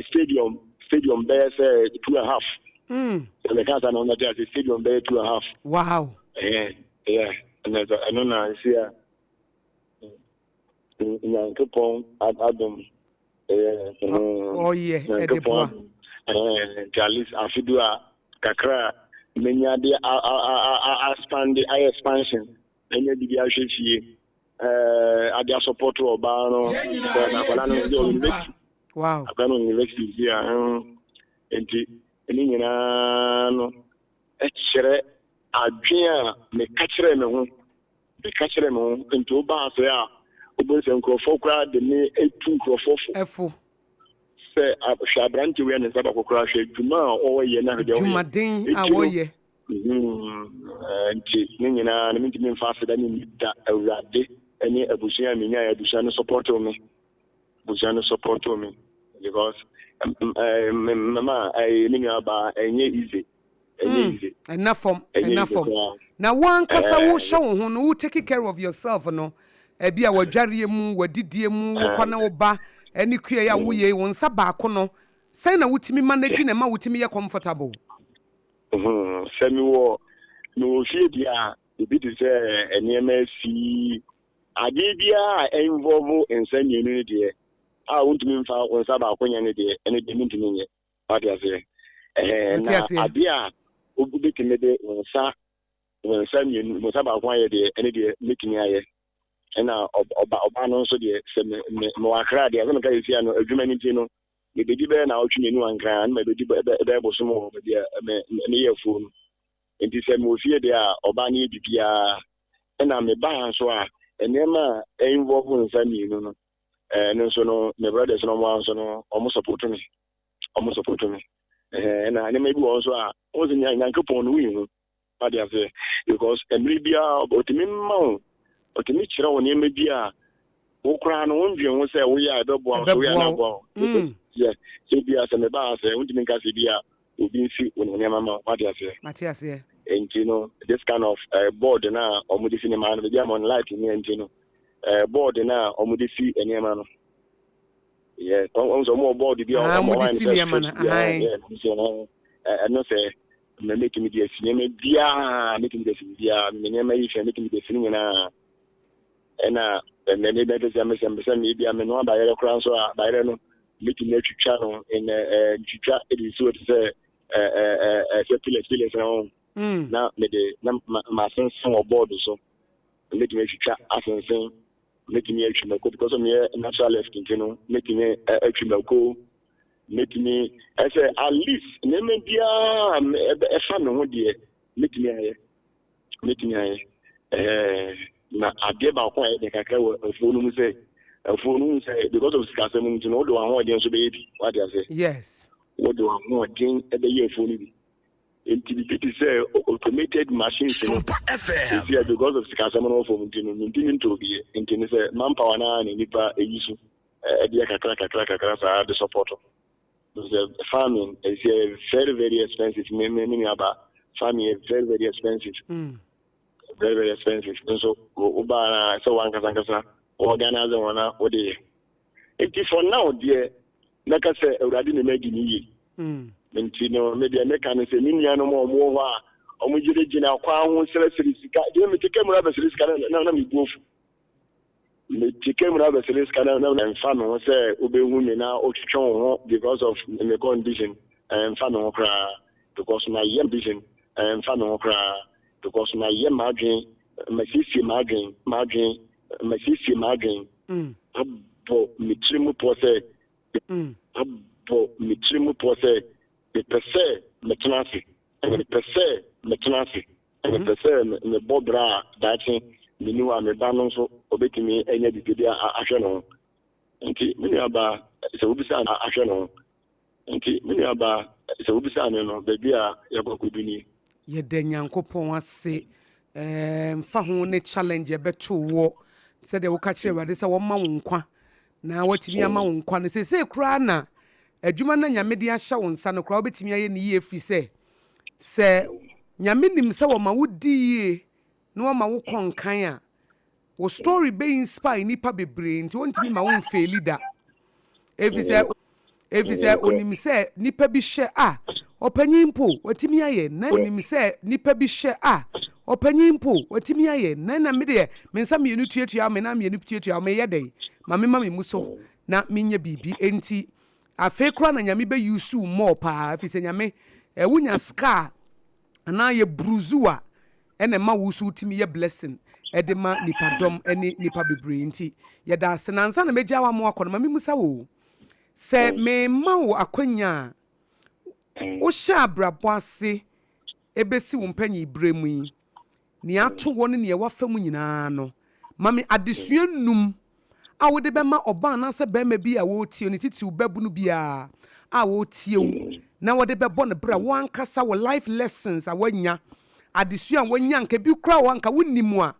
stadium bɛyɛ sɛ two and a half. Sɛ meka sa na ɔnate ase, stadium bɛyɛ two and a half. Ɛyɛ ɛyɛ ɛna sɛ ɛno na nsi a Nyankopɔn adom ɛyɛ. Ɔyɛ ɛde boa. Nti at least afedu a kakra a menya de expand ayɛ expansion ɛnyɛ bibi ahwɛ fie ade asupport ɔbaa no sɛ akwadaa no sɛ university akwadaa no university si a nti ne nyinaa no ɛkyerɛ adwen a meka kyerɛ me ho nti wobaa sɛ a wobɛhu sɛ nkurɔfoɔ koraa de me etu nkurɔfoɔ fo ɛfo sɛ hwɛ aberante wei a ne nsa baako koraa, hwɛ adwuma a ɔreyɛ na hwɛ deɛ ɔyɛ. Dwumaden a wɔyɛ. Nti ne nyinaa no mentumi mfa aseda ne nni da Awurade ne abusua a menyae. Abusua no support me, abusua no support me because mama me nua baa ɛnyɛ easy, ɛnyɛ easy. Ɛna fam. Ɛnyɛ ɛna easy fam koraa. Na wo ankasa wohyɛ wo ho no, wo take care of yourself no, ebi a wadwareɛ mu, wadidie mu, wokɔ ne wo ba ɛne kua yi a woyɛ yi, wo nsa baako no sɛn na wotumi manage na ɛma wotumi yɛ comfortable? Sɛ mewɔ fie deɛ a, ebi te sɛ nneɛma asi adeɛ biara a ɛinvolve nsa mmienu no deɛ a wontumi mfa wo nsa baako nyɛ no deɛ, ɛno deɛ mentumi nyɛ. Wate aseɛ? Ɛhɛn. Mate Na aseɛ. Adeɛ a wobɛtumi de wo nsa mmienu, wo nsa baako ayɛ deɛ, ɛno deɛ mɛtumi ayɛ. Ɛna ɔba no nso deɛ, sɛ me me mewɔ Akra deɛ, sɛ meka yɛsi ano adwuma no nti no, mebɛdi bɛyɛ na awɔtwe mmienu ankra na mabɛdi bɛyɛ bosom wɔ baabi a me meyɛ afuo no. Nti sɛ mewɔ fie deɛ a, ɔbaa no yɛ biribiara. Ɛna meba ha nso a, nneɛma a ɛinvolve nsa mmienu no, ɛno nso no me brothers no, ɔmo ara nso no ɔmo support me, ɔmo support me. Ɛna nneɛma bi wɔ hɔ nso a wɔn sɛ Nyankopɔn no woyi ho wade aseɛ because mmere biara ɔtumi ma wo, ɔtumi kyerɛ wo nneɛma bi a wo koraa no wondwen ho sɛ woyɛ a ɛbɛboa wo so woyɛ a na Ɛbɛboa wo. aboa wo. Yɛ sɛ bi a sɛ meba ha sɛ wontumi nka sɛ bi a obi nsi wo nneɛma ma wo, wade aseɛ? Mate aseɛ. Nti no this kind of board na ɔmo de si nneɛma no baabi a mo light ne nti no board na ɔmo de si nneɛma no yɛ ɔmo sɛ ɔmo wɔ board bi a Ah, ɔmo ɔmo de ɔmo si ayɛ no sɛ nneɛma no strips bi a yɛ ɔmo sɛ ɛno sɛ mɛ mɛtumi de asi nneɛma biara, mɛtumi de asi biara, mɛ nneɛma yi fɛ mɛtumi de asi ne nyinaa. Ɛna mɛ mɛ mɛ sɛ mɛ sɛ mɛ sɛ mɛ bi a mɛ noa bayerɛ koraa nso a, bayerɛ no mɛtumi atwitwa no ɛnɛ twitwa ɛde si hɔ te sɛ ɛ ɛ ɛ ɛ sɛ pillars pillars na ho na mɛde na ma ma asensen wɔ board so. Mɛtumi atwitwa asensen, mɛtumi atwi mako because meyɛ natural left nti no mɛtumi atwi mako, mɛtumi ɛsɛ at least nneɛma biara ɛfa me ho deɛ mɛtumi ayɛ, mɛtumi ayɛ. Na adeɛ baako a ɛyɛ den kakra wɔ afuo no mu sɛ afuo no mu sɛ because of sikasɛm nti no wode w'ahoɔden nso bɛyɛ bi, wate aseɛ? Yes. Wode w'ahoɔden bɛyɛ afuo no bi nti biribi te sɛ automated machines no Sompa FM. esi a because of sikasɛm no wɔ fam nti no mentumi ntɔ bi yɛ. Nti ne sɛ manpower naa na nipa eyi so ɛde yɛ kakra kakra kakra saa de support sɛ farming is very very expensive. Me nua ba, farming is very very expensive, very very expensive nso wobaa na sɛ wankasa nkasa organize wɔn na wode yɛ. Nti for now deɛ mɛka sɛ Awurade ne madi ne yie. Nti no me deɛ meka no sɛ me nuanom a ɔmo wɔ hɔ a ɔmo gyinagyina kwan ho srɛsrɛ sika deɛ, mete ka mu na bɛsrɛ sika na mebu afu. Mete ka mu na bɛsrɛ sika na ɛmfa me ho sɛ wobɛhu me na wotwetwe wo ho because of me condition. Ɛmfa me ho koraa because mayɛ condition. Ɛmfa me ho koraa because mayɛ m'adwen, masiesie m'adwen, masiesie m'adwen abɔ me tiri mu pɔ sɛ abɔ me tiri mu pɔ sɛ mepɛ sɛ metena ase, mepɛ sɛ metena ase. Mepɛ sɛ mebɔ bra a daakye menni hɔ a me ba no nso ɔbɛtumi anya biribi de ahwɛ ne ho. Nti me nuabaa, sɛ wobisaa me ahwɛ ne ho. Nti me nuabaa, sɛ wobisaa me no, baabi a yɛakɔ akɔdu nie. Yɛda Nyankopɔn ase ɛmfa ho ne challenge ɛbɛto woɔ sɛdeɛ woka kyerɛ Awurade sɛ wɔma wo nkwa na watumi ama wo nkwa no seesei koraa na adwuma no Nyame de ahyɛ wo nsa no koraa wobɛtumi ayɛ no yie firi sɛ sɛ Nyame nim sɛ wɔma wo di yie na wɔma wo kɔ nkan a Wo story bɛ inspire nnipa bebree nti ontumi ma wo nfeeli da. Efisɛ efisɛ onim sɛ nipa bi hyɛ a ɔpanyin mpo watumi ayɛ na onim sɛ nipa bi hyɛ a ɔpanyin mpo watumi ayɛ na na me deɛ me nsa mmienu tuatua me nan mmienu tuatua wo meyɛ dɛn ma me ma me mu so na menyɛ biribi enti afei koraa na Nyame bɛ use wo more paa efisɛ Nyame eh, wonya sika a anaa yɛ bruise wo a ɛna ɛma wo nso wotumi yɛ blessing de ma nipadɔm ne nipa bebree nti yɛda ase. Na ansa na mɛgya wo ama woakɔ no ma memusa wo o, sɛ mema wo akwanya a wohyɛ abrabɔ ase ɛbɛsi wo mpanyin berɛ mu yi, nea ato wɔ ne nea wafa mu nyinaa no, ma me adesua nnum a wode bɛma ɔbaa anaasɛ barima bi a ɔretie wo, ne titiriw babunu biara a ɔretie wo, na wɔde bɛbɔ no bra, wo ankasa wo life lessons a woanya, adesua a woanya, anka ebi koraa wɔ hɔ a anka wonnim a,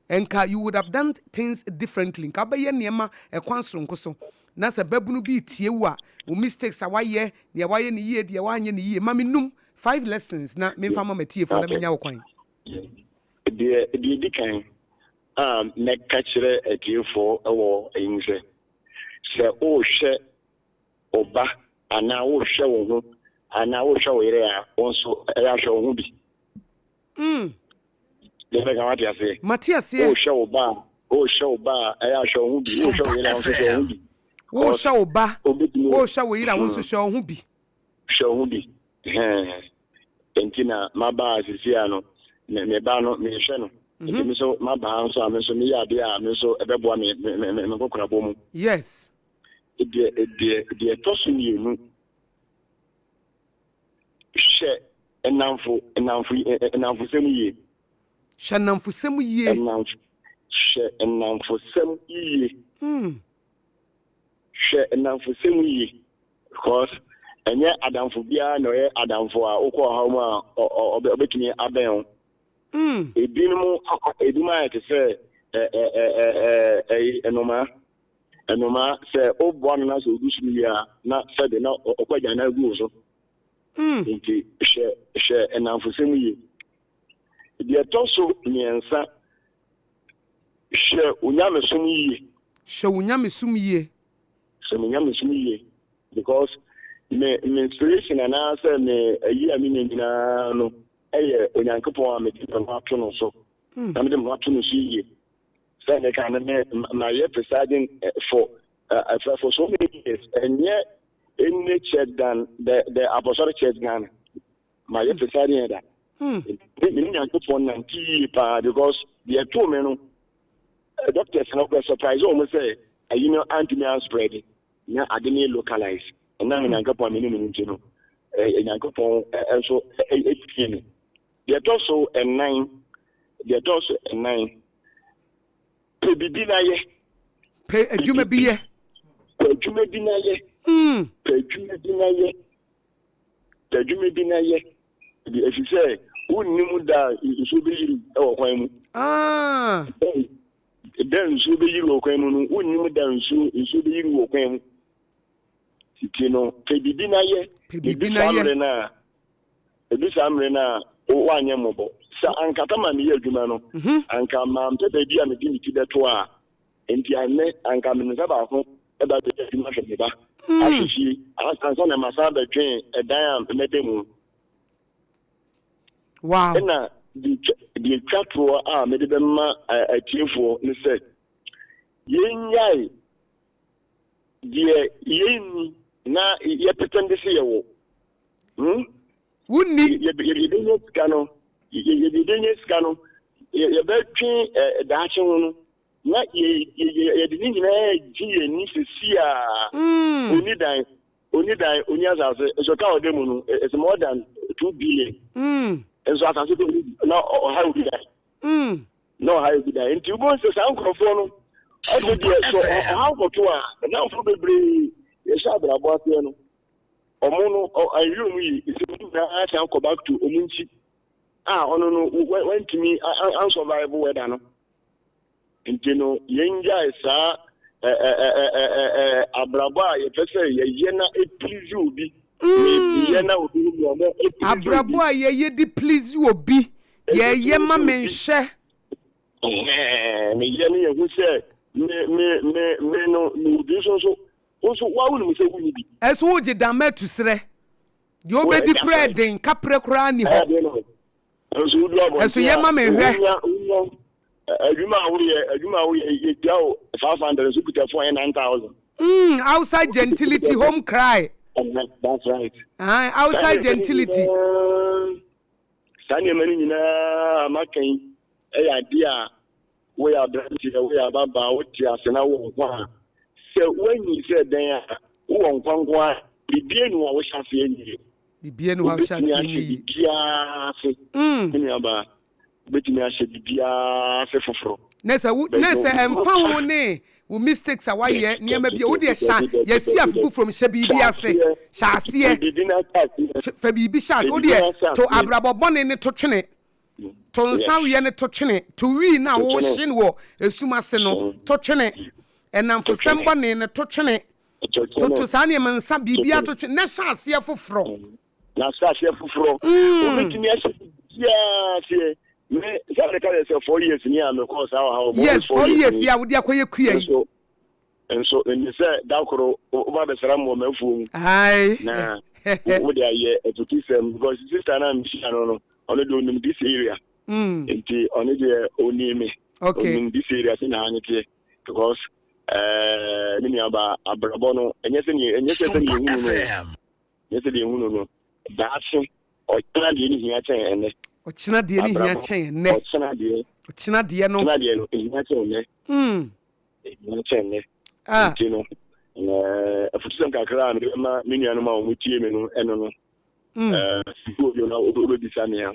anka you would have done things differently, nka wobɛyɛ nneɛma ɛkwan soronko so. Na sɛ babunu bi retie wo a, wo mistakes a woayɛ, nea woayɛ no yie, deɛ woanyɛ no yie, ma me num five lessons na memfa mma m'atiefoɔ na menya wo kwan. Deɛ deɛ ɛdi kan, a mɛka kyerɛ atiefoɔ wɔ eyi mu sɛ, sɛ worehwɛ wo ba anaa worehwɛ wo ho anaa worehwɛ wo yere a, wo nso ɛyɛ ahwɛ wo ho bi. Mm. Deɛ mɛka wate aseɛ. Mate aseɛ. Worehwɛ wo ba a, worehwɛ wo ba a, ɛyɛ ahwɛ wo ho bi. Worehwɛ wo yere a, wo nso hwɛ wo ho bi. Worehwɛ wo ba, worehwɛ wo yere a, wo nso hwɛ wo ho bi. Hwɛ wo ho bi. Hɛn. Enti na maba ha seesei a no, me, me ba no, mehwɛ no. Enti me nso maba ha nso a, me nso meyɛ adeɛ a me nso ɛbɛboa me, me, me, me nkokorabɔ mu. Yes. Deɛ, deɛ, deɛ ɛtɔ so mmienu, hwɛ nnamfo, nnamfo, nnamfosɛm yie. Hwɛ nnamfosɛm yie. Nnamfo, hwɛ nnamfosɛm yie. Hwɛ nnamfosɛm yie. Because ɛnyɛ adamfo biara na ɔyɛ adamfo a wokɔ ɔhaw mu a ɔbɛtumi abɛn wo. Ebinom ebinom ayɛ te sɛ ɛyi nnomaa. Nnomaa sɛ woboa no na sɛ odu soro wie a na sɛbe na ɔkɔ agyanan agu wo so. Nti hwɛ hwɛ nnamfosɛm yie. Deɛ ɛtɔ so mmiɛnsa, hwɛ wo nyamesom yie. Hwɛ wo nyamesom yie. Sɛ me nyamesom yie because me me inspiration anaasɛ me ayi a menya nyinaa no yɛ Onyankopɔn a mede me ho ato no so na mede me ho ato no so yie. Sɛ meka no me mayɛ presiding for uh, for so many years ɛnyɛ any church than the the Apostolic Church Ghana. Mayɛ presiding elder. Me ne Nyankopɔn nante yie paa because deɛ ɛtoo me no Doctors no kora surprise wɔn sɛ ayi no antumi anspread na ade no yɛ localize. Ɛnam Nyankopɔn a me ne no nti no, Nyankopɔn nso tie me. Deɛ ɛtɔ so ɛnan, deɛ ɛtɔ so ɛnan, pɛ biribi na yɛ. Pɛ adwuma bi yɛ. Pɛ adwuma bi na yɛ. Pɛ adwuma bi na yɛ. Pɛ adwuma bi na yɛ. Efisɛ wonnim da a nsuo bɛyiri wɔ kwan mu. Ah. Da nsuo bɛyiri wɔ kwan mu no, wonnim da nsuo nsuo bɛyiri wɔ kwan mu. Nti no, pɛ biribi na yɛ. Pɛ biribi na yɛ. Mmerɛ no a, edu saa mmerɛ no a, woanyɛ mmɔbɔ. Sɛ anka ta ma meyɛ adwuma no, mhm. anka mampɛ baabi a mede me ti bɛto a, nti anɛ anka me nsa baako ɛba bɛyɛ adwuma hwɛ me ba. Hmm. Ahwɛ fie, ansa na masan bɛdwen ɛdan a mɛda mu. Wow. Ɛna deɛ ɛtwa toɔ a mede bɛma atiefoɔ ne sɛ yɛnnyae deɛ yɛnni na yɛpetɛnde sɛ yɛwɔ. Hmm? Wonni. Yɛbɛnya sika no, yɛbɛnya sika no, yɛbɛtwe daakye ho no, na yɛde ne nyinaa gye yɛn ani sɛsi a ɔnni dan. Onni dan, onni asase, nso ka a ɔda mu no, it's more than 2 billion. Nso asase kɔ na ɔha obi dan. Na ɔha obi dan. Nti wobɛhu sɛ saa nkurɔfoɔ no, ɛde deɛ sɛ ɔhaw kɔto a, nnamfo bebree yɛhyɛ abrabɔ aseɛ no, ɔmo no anwie ɔmo yie. Nti ɔmo nyinaa san kɔ back to ɔmo nkyi a ɔno no wantumi ansurvive weather no. Nti no, yɛngyae saa abrabɔ a yɛpɛ sɛ yɛyɛ na ɛplease obi. Meyɛ na obi hu me a, na ɛplease obi. Abrabɔ a yɛyɛ de please obi, yɛyɛ ma menhwɛ. Meyɛ no yɛhu sɛ me me me me no mewɔ bi nso nso wo nso woa wonim sɛ wonni bi. Ɛso wogye dama atu serɛ. Deɛ wobɛdi koraa ɛden, kaprɛ koraa nni hɔ. Nso wodu abɔnten Ɛso yɛ ma me hwɛ. Wonya wonya adwuma a woyɛ adwuma a woyɛ yɛtua wo 500 nso kuta phone yɛ 9000. Outside gentility home cry. That's right. Outside gentility. Saa nneɛma no nyinaa maka yi ɛyɛ adeɛ a woyɛ aberanteɛ woyɛ ababaa wote ase na wowɔ nkwa a sɛ woanyi sɛ dɛn a wowɔ nkwa nko a biribiara ni hɔ a wohyɛ aseɛ nyie. Biribiara ni hɔ a wohyɛ Wobɛtumi aseɛ ahyɛ nyɛ yie. biribiara ase. Me nuabaa, wobɛtumi ahyɛ biribiara ase foforɔ. Na sɛ wo, na sɛ ɛmfa ho ne wo mistakes a woayɛ, nneɛma bi a, wo deɛ hyɛ, yɛasi afe foforɔ mu, hyɛ biribi ase. Hyɛ aseɛ. Fa biribi hyɛ aseɛ. Wo deɛ, to abrabɔ bɔne no to twene. To nsa weɛ no to twene. To wii no a wohye no wɔ esum ase no to twene. Nnamfosɛm bɔne no to twene. Toto saa nneɛma nsa biribiara to twene na hyɛ aseɛ foforɔ. Na hyɛ aseɛ foforɔ. Wobɛtumi ahyɛ biribiara aseɛ. Me sɛ meka yɛ sɛ 4 years ni a mekɔɔ saa ɔhaw mu. Yes, 4 years a wode akɔyɛ kua yi. Nso nso ɛni sɛ da koro woba bɛsra mu wɔ m'afuo mu. Aye. Na wode ayɛ afutusɛm because sister no a mehyia no no ɔno deɛ onim this area. Nti ɔno deɛ onim me. Onim this area sɛ na ha ne teɛ because me nuaba abrabɔ no ɛnyɛ sɛ ɛnyɛ sɛ sɛ yɛhunu no ɛnyɛ sɛ deɛ yɛhunu no daakye ɔkyena deɛ ne hia kyɛn ɛnɛ. Ɔkyena deɛ ne hia kyɛn ɛnɛ. Ɔkyena deɛ. Ɔkyena deɛ no. Ɔkyena deɛ no ehia kyɛn ɛnɛ. Ehia kyɛn ɛnɛ. Nti no afutusɛm kakra a mede bɛma me nuanom a wɔn tie me no ɛno no. Sisi obi na obebisa me a.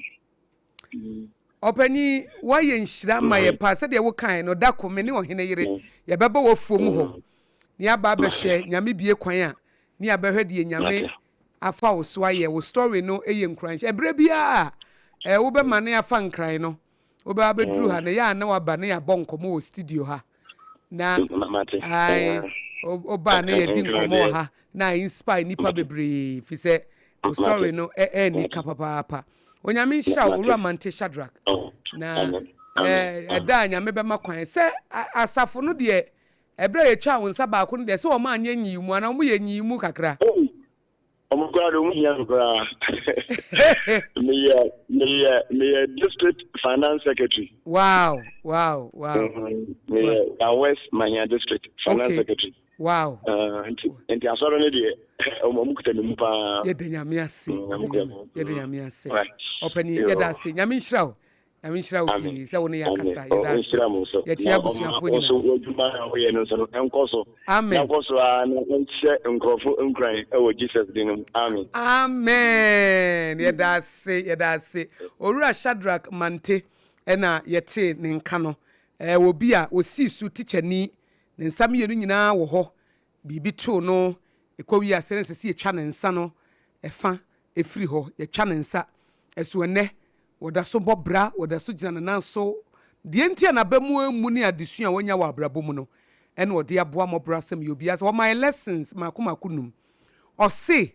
Ɔpanin, woayɛ nhyira ama yɛ paa. Sɛdeɛ wokaeɛ no, da ko me ne ɔhene yere, yɛbɛba w'afuo mu hɔ na yɛaba abɛhwɛ. Nyame bue kwan a, ne yɛabɛhwɛ deɛ Nyame afa wo so ayɛ. Wo story no yɛ nkuranhyɛ. Ɛberɛ biara a wobɛmane afa Nkran no, wobɛba abɛduru ha no, ɛyɛ a na woaba na yɛabɔ nkɔmmɔ wɔ studio ha. Na ae, woba a na yɛdi nkɔmmɔ wɔ ha na a inspire nnipa bebree, firi sɛ wo story no ɛɛni ka papaapa. Onyame nhyira wo, Owura Mante Shadrack. Na ɛda a Nyame bɛma kwan sɛ asafo no deɛ, ɛberɛ a yɛtwaa wo nsa baako no deɛ, sɛ wɔn anyɛ nyiyimu anaa wɔn yɛ nyiyimu kakra? Wɔn koraa deɛ wɔn hia me koraa. Meyɛ meyɛ meyɛ district finance secretary. Wow. Meyɛ Ga West Mahia district finance secretary. Nti nti asɔre no deɛ wɔn kuta me mu paa. Yɛda Nyame ase. Yɛda Nyame ase. Ɔpanin yɛda ase. Nyame nhyira wo. Nyame nhyira wo pii sɛ wo ne yɛ akasa. Yɛda ase. Yɛkyea abusuafoɔ nyinaa. Nso w'adwuma a woyɛ no nso no ɛnkɔ so. Amen. Na nkɔ so ara na nhyɛ nkurɔfo nkuran wɔ Jesus din mu. Amen. Amen. Yɛda ase. Yɛda ase. Owura Shadrack Mante ɛna yɛtee ne nka no. Ɛɛ obi a osii so tikyani. Ne nsa mmienu nyinaa wɔ hɔ. Biribi too no ɛkɔ wiase na ɛsɛ sɛ yɛtwa ne nsa no ɛfa ɛfiri hɔ. Yɛtwa ne nsa. Ɛso ɛnnɛ Wɔda so bɔ bra, wɔda so gyina ne nan so. Deɛ nti a n'aba mu ammu ne adesua a wanya wɔ abrabɔ mu no ɛna ɔde aboa mmɔborɔ asɛm yɛ obiara sɛ ɔma yɛ lessons mmaako mmaako num. Ɔse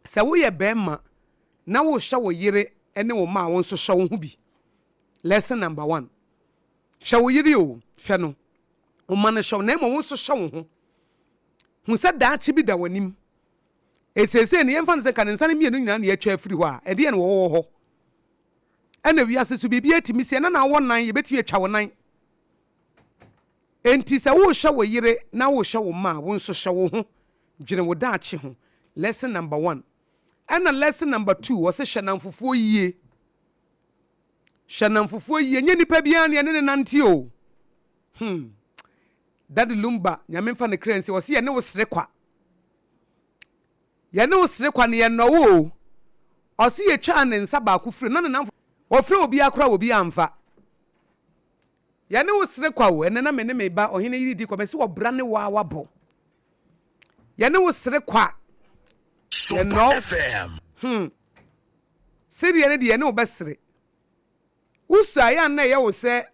sɛ woyɛ barima na wohwɛ wo yere ne wo mma a wo nso hwɛ wo ho bi. Lesson number one. Hwɛ wo yere o, hwɛ no. Wo mma no hwɛ wo na mmom wo nso hwɛ wo ho. Hu sɛ daakye bi da w'anim. Seesei no, yɛmfa no sɛ nka ne nsa no mmienu nyinaa na yɛatwa afiri hɔ a, ɛdeɛn na wɔwɔ hɔ? Ɛna wiase so biribiara tumi si, ɛna na wowɔ nan, yɛbɛtumi atwa wo nan. Enti sɛ worehwɛ wo yere na worehwɛ wo mma a, wo nso hwɛ wo ho, dwene wo daakye ho. Lesson number one. Ɛna lesson number two, wɔse hwɛ nnamfofoɔ yie. Hwɛ nnamfofoɔ yie, nyɛ nipa biara ne ɛne ne nante o. Daddy Lumba, Nyame mfa ne kra nsie, ɔse yɛne wo sere kwa. Yɛne wo sere kwa no yɛnnɔ wo o. Ɔse yɛtwaa ne nsa baako firi na ne namfo. Ɔfrɛ obiara koraa obiara amfa. Yɛne wo sere kwa o, ɛnɛ na me ne me ba ɔhene yere di kwa, mese ɔbra ne wo ara wabɔ. Yɛne wo sere kwa, yɛnnɔ wo. Hmm. Sereɛ no deɛ yɛne wo bɛsere. Wosua a, ɛyɛ a na ɛyɛ wo sɛ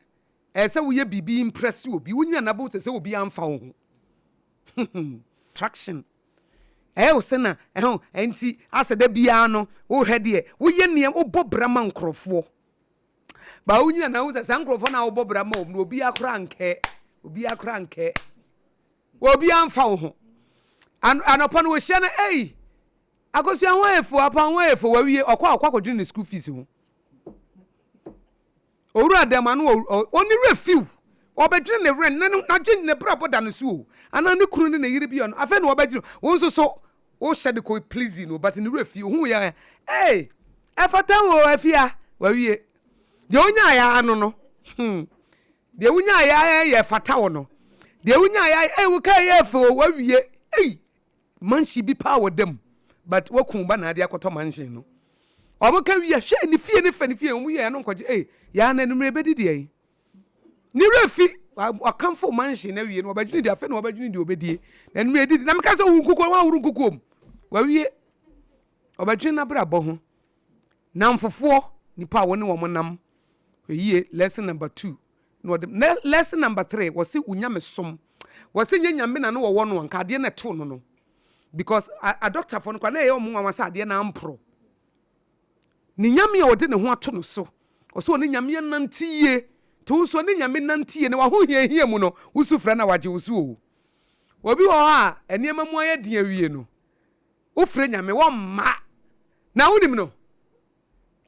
ɛsɛ sɛ woyɛ biribi impress obi. Wonya na wobɛhu sɛ sɛ obiara mfa wo ho. Traction. Ɛyɛ wo sɛ na ɛho nti asɛ da biara no wohwɛ deɛ woyɛ nneɛma wobɔ bra ma nkurɔfoɔ. Ba wonyina na wohu sɛ saa nkurɔfoɔ no a wobɔ bra ma wɔn no obiara koraa nkɛ obiara koraa nkɛ. Obiara mfa wo ho. Anɔpa no wɔhyia no ei Akosua ho ayɛ fo apa ho ayɛ fo wawie ɔkɔ a ɔkɔ akɔdwene ne school fees ho. Owura dɛm ano ɔne werɛ fiw ɔbɛdwene ne werɛ ne n'adwene ne brabɔ da no so o anaa ne kunu ne ne yere bi ɔno afei na ɔbɛdwene wo nso so wohyɛ de kɔ please no but ne werɛ fi ohun yɛ ee ɛfata o afia wawie deɛ onyaayɛ ano no hmm deɛ wonyaayɛ yɛ fata wo no deɛ wonyaayɛ ee wo kaa yɛ fɛ o wawie ei Mansion bi paa wɔ da mu but waku wo ba na ade akɔtɔ mansion no. Ɔmo ka wie a hwɛ ne fie ne fɛ ne fie ɔmo yɛ ɛno nkɔgye ee yaa na anumere ebedi deɛ yi. Ne werɛ fi wakamfo mansion na wie no ɔbɛdwene deɛ afei na ɔbɛdwene deɛ ɔbɛdie na anumere edidi na meka sɛ wo nkukuo wɔn ahoro nkukuo mu wawie ɔbɛdwene n'abrabɔ ho namfofoɔ nipa a wɔne wɔn nam hwɛ yie lesson number 2 Na ɔde na lesson number 3 wɔse wo nyamesom wɔse nyɛ nyame na no wɔwɔ no anka adeɛ no ɛtoo no no because adɔktafoɔ no koraa na ɛyɛ wɔn nwanwa sɛ adeɛ no amporo ne nyame a ɔde ne ho ato no so ɔsɛ ɔne nyame anante yie nti wo nso ɔne nyame nante yie na wahohiahia mu no wosu frɛ na wagye wo so o obi wɔ hɔ a nneɛma mu ayɛ den awie no wofrɛ nyame wɔmma na wonim no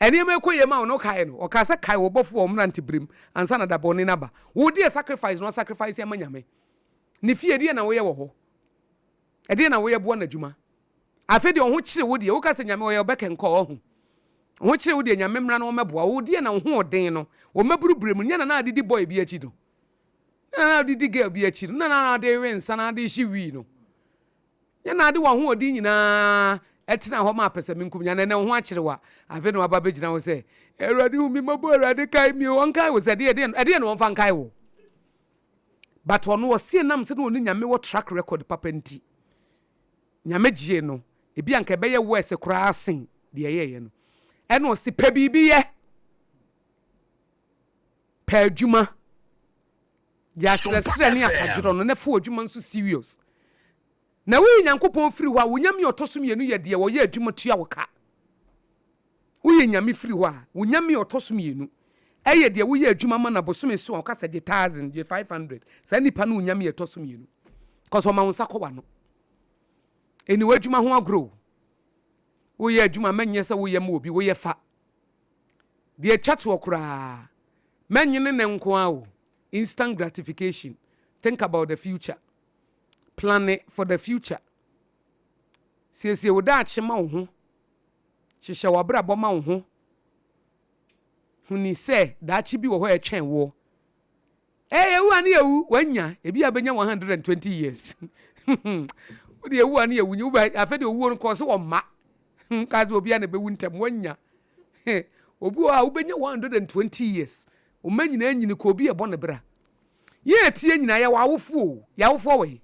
Nneɛma rekɔ yie ma wo no, wokae no? Ɔkaa sɛ, Kae wo Bɔfo wɔ wo mmeranteberem ansa na da bɔne no aba. Wo deɛ sacrifice no woasacrifice ama Nyame. Ne fie, ɛdeɛn na woyɛ wɔ hɔ? Ɛdeɛn na woyɛ boa n'adwuma? Afei deɛ wo ho kyere wo deɛ, woka sɛ Nyame ɔyɛ wo bɛkɛnkɔ, ɔho. Wo ho kyere wo deɛ, Nyame mmra na ɔmmɛboa wo. Wo deɛ na wo ho ɔden no, wo mmaburu berɛ mu, nyɛ na na ade di boy bi akyi no. Nyɛ na na ade di girl bi akyi no, nyɛ na na ade we nsa na ade hye wii no. Nyɛ na ade w'ahoɔden nyinaa tena hɔ ma pɛsɛmenkominya, na ɛnnɛ wo ho akyere wo a, afei na waba abɛgyina hɔ sɛ, Awurade hu me mmɔbɔ, Awurade kae me o. Ɔnkae wo sɛ ɛdeɛ, ɛdeɛ, ɛdeɛ na ɔmfa nkae wo? But ɔno ɔse ɛnam sɛ na ɔne Nyame wɔ track record papa nti, Nyame gyee no, ebi anka ɛbɛyɛ worse koraa sen deɛ ɛyɛeɛ no. Ɛna ɔse pɛ biribi yɛ, pɛ adwuma, gye asrɛsrɛ ne akadwerɛ no na fa w'adwuma nso serious. Na woyi Nyankopɔn firi hɔ a, wo nyame a ɔtɔ so mienu yɛ deɛ ɔyɛ adwuma tua wo ka. Woyi Nyame firi hɔ a, wo nyame a ɔtɔ so mienu yɛ deɛ woyɛ adwuma ma no abosome so a ɔka sɛ gye thousand, gye 500. Saa nipa no wo nyame a ɛtɔ so mienu. Cause ɔma wo nsa kɔ w'ano. Ɛni w'adwuma ho agorɔ o. Woyɛ adwuma mɛnyɛ sɛ woyɛ ma obi, woyɛ fa. Deɛ ɛtwa toɔ koraa, mɛnwene nnɛ nko ara o. Instant gratification. Think about the future. Plane for the future. Siesie wo daakye ma wo ho. Hyehyɛ w'abrabɔ ma wo ho. Huni sɛ daakye bi wɔ hɔ a ɛtwɛn woɔ. Ee, yɛwu a ne yɛwu, wanya, ebi a bɛnya 120 years. Wode yɛwu a ne yɛwu, wobɛ, afei deɛ owuo no kɔɔ so wɔ mma. Kaa sɛ obi a na ɛbɛwu ntɛm, wanya. Obi wɔ hɔ a wobɛnya 120 years. Ɔma nyinaa nyini kɔ obi ɛbɔ ne bra. Yɛn a ɛteɛ nyinaa yɛwɔ awofoɔ o. Yɛn awofoɔ wɔ he?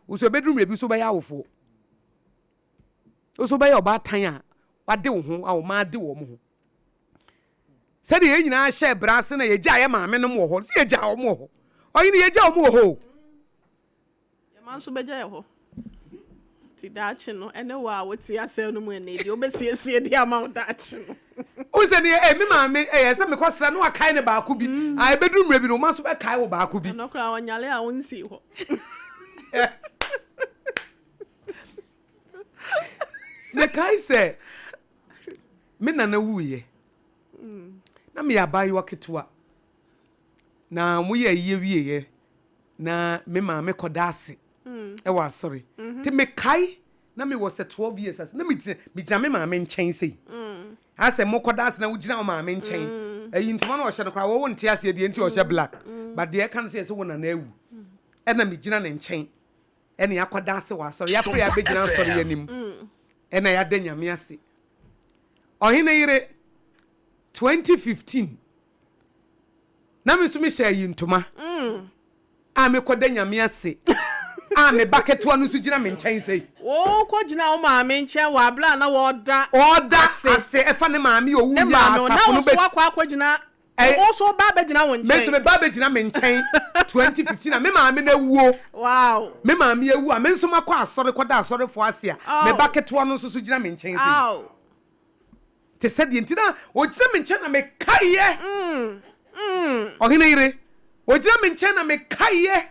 Wo nso ɛbɛduru mmerɛ bi so wobɛyɛ awofoɔ. Wo nso wobɛyɛ ɔbaatan a wade wo ho a wo mma ade wɔn ho. Sɛdeɛ yɛn nyinaa hyɛɛ bra ase na yɛgyaa yɛn maame nom wɔ hɔ no, sɛ yɛgyaa wɔn wɔ hɔ. Ɔhene yɛgyaa wɔn wɔ hɔ o. Yɛn mma nso bɛgya yɛn hɔ. Nti daakye no, ɛne wo a wote asɛm no mu ɛnnɛ yi deɛ, wobɛsiesie de ama wo daakye no. Wohu sɛ neɛ, eh, me maame, eh, ɛsɛ mekɔsra na wakae no baako bi. Ah, ɛbɛduru mmerɛ bi no, wo mma nso bɛkae wo baako bi. Ɛno koraa, ɔnyare a wonsii hɔ. Mekae sɛ me nana wuiɛ, na meyɛ abaayewa ketewa. Na wɔyɛ ayie wieɛ na me maame kɔda ase wɔ asɔre. Nti mekae na mewɔ sɛ 12 years ase na megyina megyina me maame nkyɛn sei. Asɛ mokɔda ase na wogyina wo maame nkyɛn. Ayi ntoma na ɔhyɛ no koraa wɔwo nte aseɛ deɛ nti ɔhyɛ black. But deɛ ɛka no sɛ yɛsɛ wo nana awu. Ɛna megyina ne nkyɛn ɛna yɛakɔda ase wɔ asɔre. Yɛafrɛ yɛabɛgyina asɔre anim ɛna yɛada Nyame ase. Ɔhene yere, 2015 na me nso mehyɛ ayi ntoma a mekɔda Nyame ase a me ba ketewa no nso gyina me nkyɛn sei. Wokɔgyina wo maame nkyɛn wɔ abere a na wɔda Ɔda ase ɛfa ne maame a ɔwuiɛ a asafo no bɛ. Na wo nso wakɔ akɔgyina Wo nso wo ba abɛgyina wo nkyɛn. Me nso me ba abɛgyina me nkyɛn 2015 a me maame no awuo. Wow. Me maame awu a me nso makɔ asɔre kɔda asɔrefoɔ ase a me ba ketewa no nso so gyina me nkyɛn sei. Te sɛ deɛ nti na ɔgyina me nkyɛn na mekaeɛ. Ɔhene yere, ɔgyina me nkyɛn na mekaeɛ.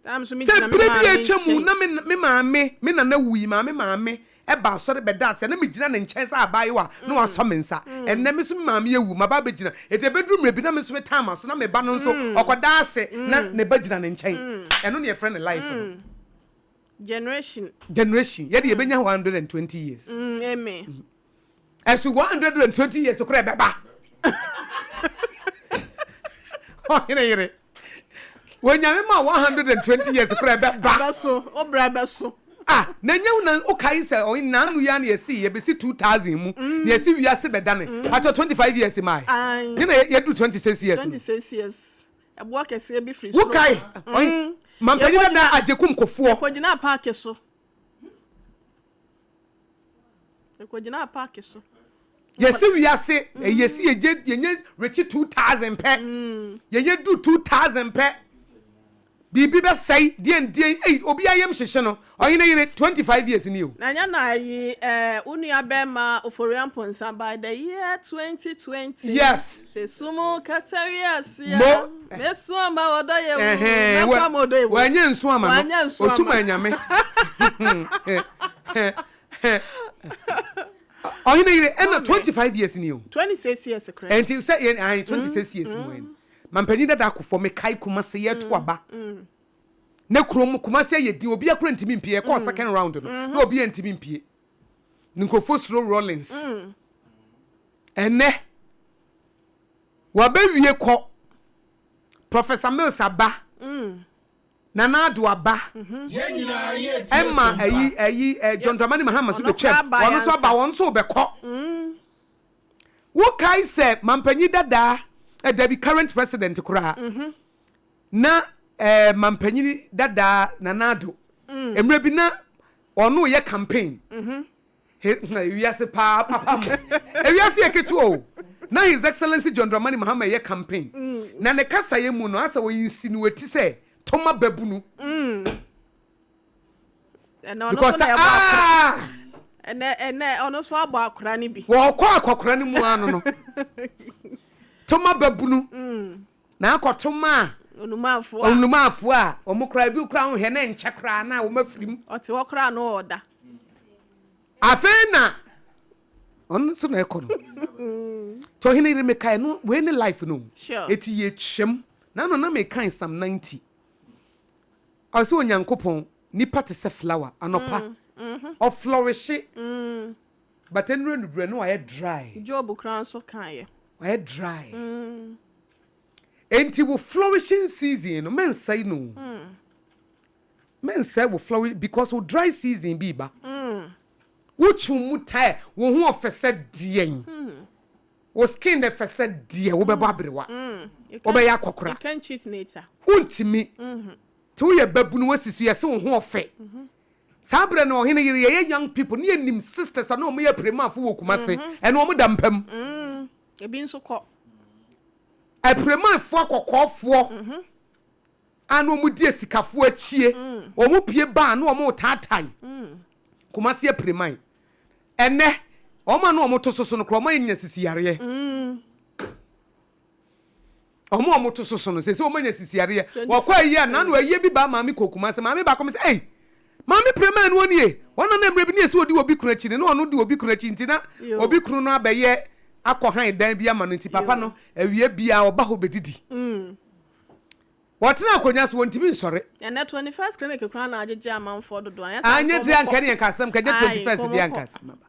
Sɛ berɛ bi a atwa mu na me maame, me nana wui ma me maame ba asɔre bɛda ase a, na megyina ne nkyɛn sɛ abaayewa na wasɔ me nsa. Ɛnnɛ me nso me maame awu, m'aba abɛgyina. Enti ɛbɛduru mmerɛ bi na me nso me time aso na me ba no nso ɔkɔda ase na ne ba gyina ne nkyɛn. Ɛno na yɛfrɛ no life no. Generation. Generation. Yɛde yɛbɛnya 120 years. Amen. Ɛso 120 years koraa ɛbɛba. Ɔhene yere. Onyame ma 120 years koraa ɛbɛba. Ɛbɛso, wo bra bɛso. Ah, na nyɛ wo na wokae sɛ ɔhene na ano yi ara na yɛsi yɛbɛsi 2000 mu mm. na yɛsi wiase bɛdane. Mm. Atɔ 25 years mae. Nyɛ na yɛduru 26 years. 26 years. Ɛboɔ kɛseɛ bi firi soro. Wokae, ɔhene, mm. mampanyin dada agyekum kofoɔ. Yɛkɔgyinaa paake so. Yɛkɔgyinaa paake so. Yɛsi wiase, mm. yɛsi yɛgye yɛnyɛ rekye 2000 pɛ. Mm. Yɛnyɛ du 2000 pɛ. Biribi bɛsɛe deɛn deɛn ei obi ayam hyehye no ɔhene yere 25 years ni o. Na nyɛ na ayi eh, wo nua bɛrima Ofori Amponsah by the year 2020. Yes. Sɛ sum kata wiase a. Mo. Mesu ama ɔdɔ yɛ wu. Mɛkɔ ama ɔdɔ yɛ wu. Wanyɛ nsu ama no. Wanyɛ nsu ama. Osu ma anyame. Ɔhene yere ɛna 25 years ni o. 26 years kora. Ɛnti sɛ yɛn ayi 26 years mu ɛn. Mampanyin dada akofo mekae Kumase yɛto aba. Ne kurom Kumase ayɛ din obi akora ntumi mpie yɛkɔɔ second round no na obi ntumi mpie. Ne nkurɔfoɔ suro Rawlings. Ɛnɛ Wabɛwie kɔ. Professor Mills aba. Nana Addo aba. Ɛma ayi ayi eh, John Dramani Mahama nso bɛtwam. Ɔno nso aba, wɔn nso rebɛkɔ. Wokae sɛ mampanyin dadaa, eh, dabi current president koraa, na eh, mampanyin dadaa Nana Addo, mmerɛ bi na ɔno yɛ campaign. He hmm ewiase paa papa mo. Ewiase yɛ ketewa o. Na His Excellency John Dramani Mahama yɛ campaign. Na ne kasayɛ mu no asɛ ɔ insinuate sɛ toma babunu. Ɛnɛ ɔno Because nso na ɛbɔ akora. ah! Ɛnɛ ɛnɛ ɔno nso abɔ akora no bi. Wɔkɔ akɔkora no mu ano no. Toma babunu. Na akɔto ma Onumaafoɔ a. Onumaafoɔ a wɔn koraa ebi koraa ho hwɛ na nkyɛ koraa na wɔn afiri mu. Ɔte hɔ koraa na ɔɔda. Afei na ɔno nso na ɛkɔ no. Nti ɔhene yere mekae no wei ne life no. Sure. Eti yɛ kyɛm. Na no na mekae Psalm 90. Ɔsɛ Onyankopɔn nipa te sɛ flower anɔpa. Ɔflɔrehye. But ɛnura nubrɛ no wayɛ dry. Job koraa nso kaeɛ. Wayɛ dry. Enti wo flourishing season no mɛnsɛe no o. Mɛnsɛe wo flourish because wo dry season bi ba. Wo kyi mu tae wo ho ɔfɛ sɛ deɛn. Wo skin na ɛfɛ sɛ deɛ wobɛbɔ aberewa. Wobɛyɛ akɔkora. You can't cheat nature. Wontumi. Nti woyɛ babunu woasi so yɛse wo ho ɔfɛ. Saa berɛ no ɔhene yere yɛyɛ young people ne yɛnim sisters a na wɔyɛ apiremafo wɔ Kumase ɛno wɔn da mpa mu. Ebi nso kɔ. Apiremafo akɔkɔɔfoɔ a na wɔn di asikafoɔ akyie wɔn pie ba a na wɔn retaatae Kumase apireman ɛnɛ wɔn a na wɔn to soso no koraa wɔn anya sisi yareɛ. Wɔn a wɔto so so no, seesei wɔanya sisi yareɛ. Wɔkɔ ayie a, n'ano ayie bi baa maame kɔɔ Kumasi. Maame baako me sɛ, Ei! Maame Premah no nie? Ɔno na mmerɛ bi ne yɛsi ɔdi obi kunu akyi no, na ɔno di obi kunu akyi nti na obi kunu no abɛyɛ akɔ han dan bi ama no nti papa no awia biara ɔba hɔ bɛdidi. Wɔtena akonnwa so, wɔntumi nsɔre. Ɛnɛ 21st clinic koraa na agyegye amanfoɔ dodoɔ. Anyɛ saa Anyɛ nka deɛ wɔn anka kɔ. ne yɛn ka asɛm, nka nyɛ Ae, 21st nka deɛ wɔn anka kɔ. asɛm aba.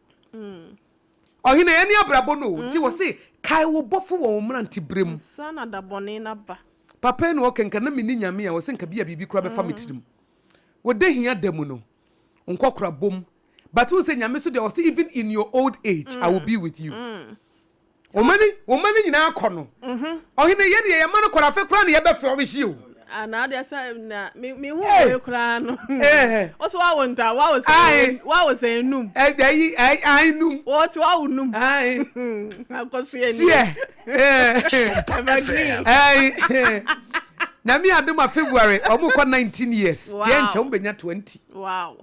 Ɔhene, ɛne abrabɔ no o, nti wɔse, Kae wo Bɔfo wɔ wo mmeranteberɛ mu. Ansa na da bɔne no aba. Papa yi na ɔka, nka na menni Nyame a, ɔse nka bi a biribi koraa bɛfa me tirim. Wo da hia da mu no, nkɔkora bom. But wohu sɛ Nyame so deɛ ɔse even in your old age I will be with you. Wo mma no wo mma no nyinaa kɔ no. Ɔhene yɛ deɛ yɛn mma no kɔ no afei koraa na yɛbɛ flourish o. Ah na adeɛ sɛ na me me hu Hey. wei koraa no. Eh. Wo so wawo nta wawo sɛ Aye. wawo sɛ enum. Ɛyi ayi ayi num. Wɔte wawo num. Ayi. Akɔso yɛ ni. Seɛ. Eh. Evergreen. Ayi. Nyame adom a February ɔmo kɔ 19 years. Wow. Tiɛ nkyɛ ɔmo bɛnya 20. Wow.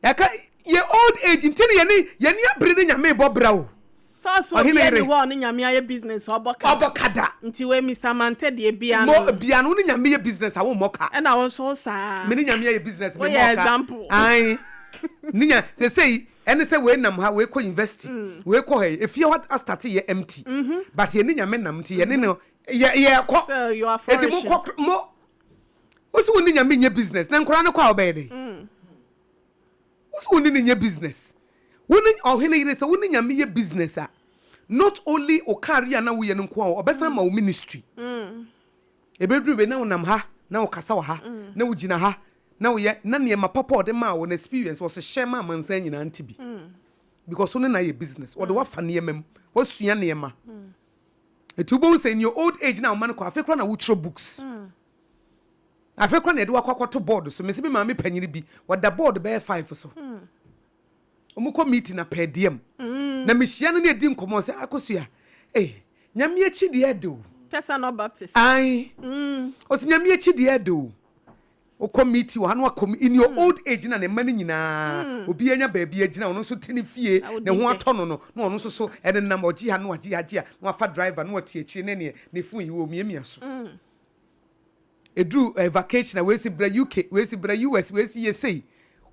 Yɛka yɛ old age nti ne yɛne yɛne abere ne nyame bɔ bra o. Sɛ ɔso Ɔhene obi yere. ani hɔ a ɔne nyame ayɛ business ɔbɔ ka. Ɔbɔ ka da. Nti wei Mister Mante deɛ bia Mo no. bia no wo ne nyame yɛ business a wo mmɔ ka. Ɛna wo nso wo saa. Me ne nyame ayɛ business me Woyɛ mmɔ ka. example. Ae. Ne nya sesei ɛne sɛ wei nam ha wei kɔ university wei kɔ ha yi efie hɔ astate yɛ empty but yɛne nyame nam nti yɛne no yɛ yɛ kɔ. Still you are Eti mo flourishing. kɔ mo Wo se wo ne Nyame nyɛ business na nkwadaa no kɔ a wobɛyɛ dɛn? Wo se wo ne no nyɛ business. Wo ne ɔhene yere sɛ wo ne Nyame yɛ business a not only wo career na woyɛ no nko a ɔbɛsan ma wo ministry. Ɛbɛduru baabi na wonam ha na wokasa wɔ ha na wogyina ha na woyɛ na nneɛma papa a ɔde maa wo no experience wɔhyehyɛ ma amansan nyinaa nte bi because wo ne no ayɛ business ɔde wo afa nneɛma mu wasua nneɛma. Nti wobɛhu sɛ in your old age na woma no kɔ afei koraa na wotwerɛ books. Afei koraa na yɛde wo akɔ akɔto board so. Mese me maame panyini bi, ɔda board bɛyɛ five so. Wɔn kɔ meeting na per diem. Na mehyia no ne yɛdi nkɔmmɔ sɛ Akosua, eh, Nyame akyi deɛ ɛde o. Tessa not Baptist. Ae. Ɔse Nyame akyi deɛ ɛde o. Wokɔ meeting wɔ ha na wakɔ in your old age na ne mma no nyinaa obi anya baabi agyina ɔno nso te ne fie ne ho atɔ no no na ɔno nso so ɛnenam ɔgye ha na wagye ha gye ha na wafa driver na wate akyire ne neɛ ne phone yi wɔ miamia so. Ɛduru eh, vacation a wei si bra UK, wei si bra US, wei si yɛ sei.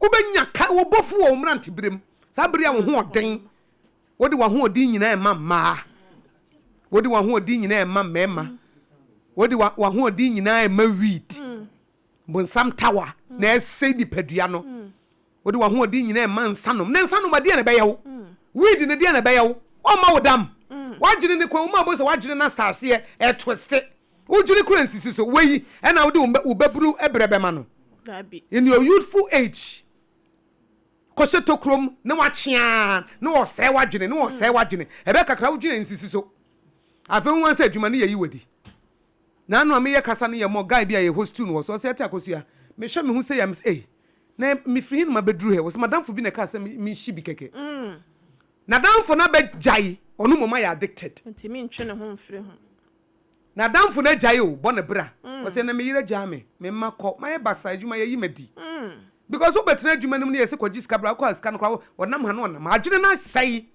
Wobɛnya ka wo bɔfo wɔ wo mmeranteberem. Saa bere a wo ho ɔden, wode w'ahoɔden nyinaa ɛma mmaa, wode w'ahoɔden nyinaa ɛma mmarima, wode w'ahoɔden nyinaa ɛma weed, bonsam tawa na ɛsɛ nipadua no. Wode w'ahoɔden nyinaa rema nsanom, na nsanom ɛdeɛn na ɛbɛyɛ wo? Weed no deɛn na ɛbɛyɛ wo? Ɔmma wo dam. W'adwene no kwan, woma wobɛhu sɛ w'adwene no asaaseɛ ɛtwiste. Wodwene kora nsisi so. Wei ɛna wode wo babunu berɛ bɛma no. In your youthful age, kɔhyɛ tokurom na wakyeaa na ɔsɛe w'adwene na ɔsɛe w'adwene. Ɛbɛyɛ kakra wodwene nsisi so. Afei wohu sɛ adwuma no yɛyi wadi. Naano a meyɛ kasa no yɛ mɔ guy bi a yɛ host no wɔ so ɔsɛ ɛte akosua mehwɛ me ho sei a mesɛ ei na mefiri he na mabɛduru he ɔsɛ madamfo bi na ɛkaa sɛ menhye bi kɛkɛ nadamfo no abɛgyae ɔno mmom ayɛ addicted. Ntumi ntwe ne ho mfiri ho. Nadamfo no agyae o bɔ ne bra ɔsɛ na me yere agyaa me me mma kɔ mayɛ basaa adwuma yɛyi madi because wobɛtena adwuma no mu no yɛsɛ kɔgye sika bra wokɔ a sika no koraa ɔnam ha na ɔnam ha adwene no asɛe.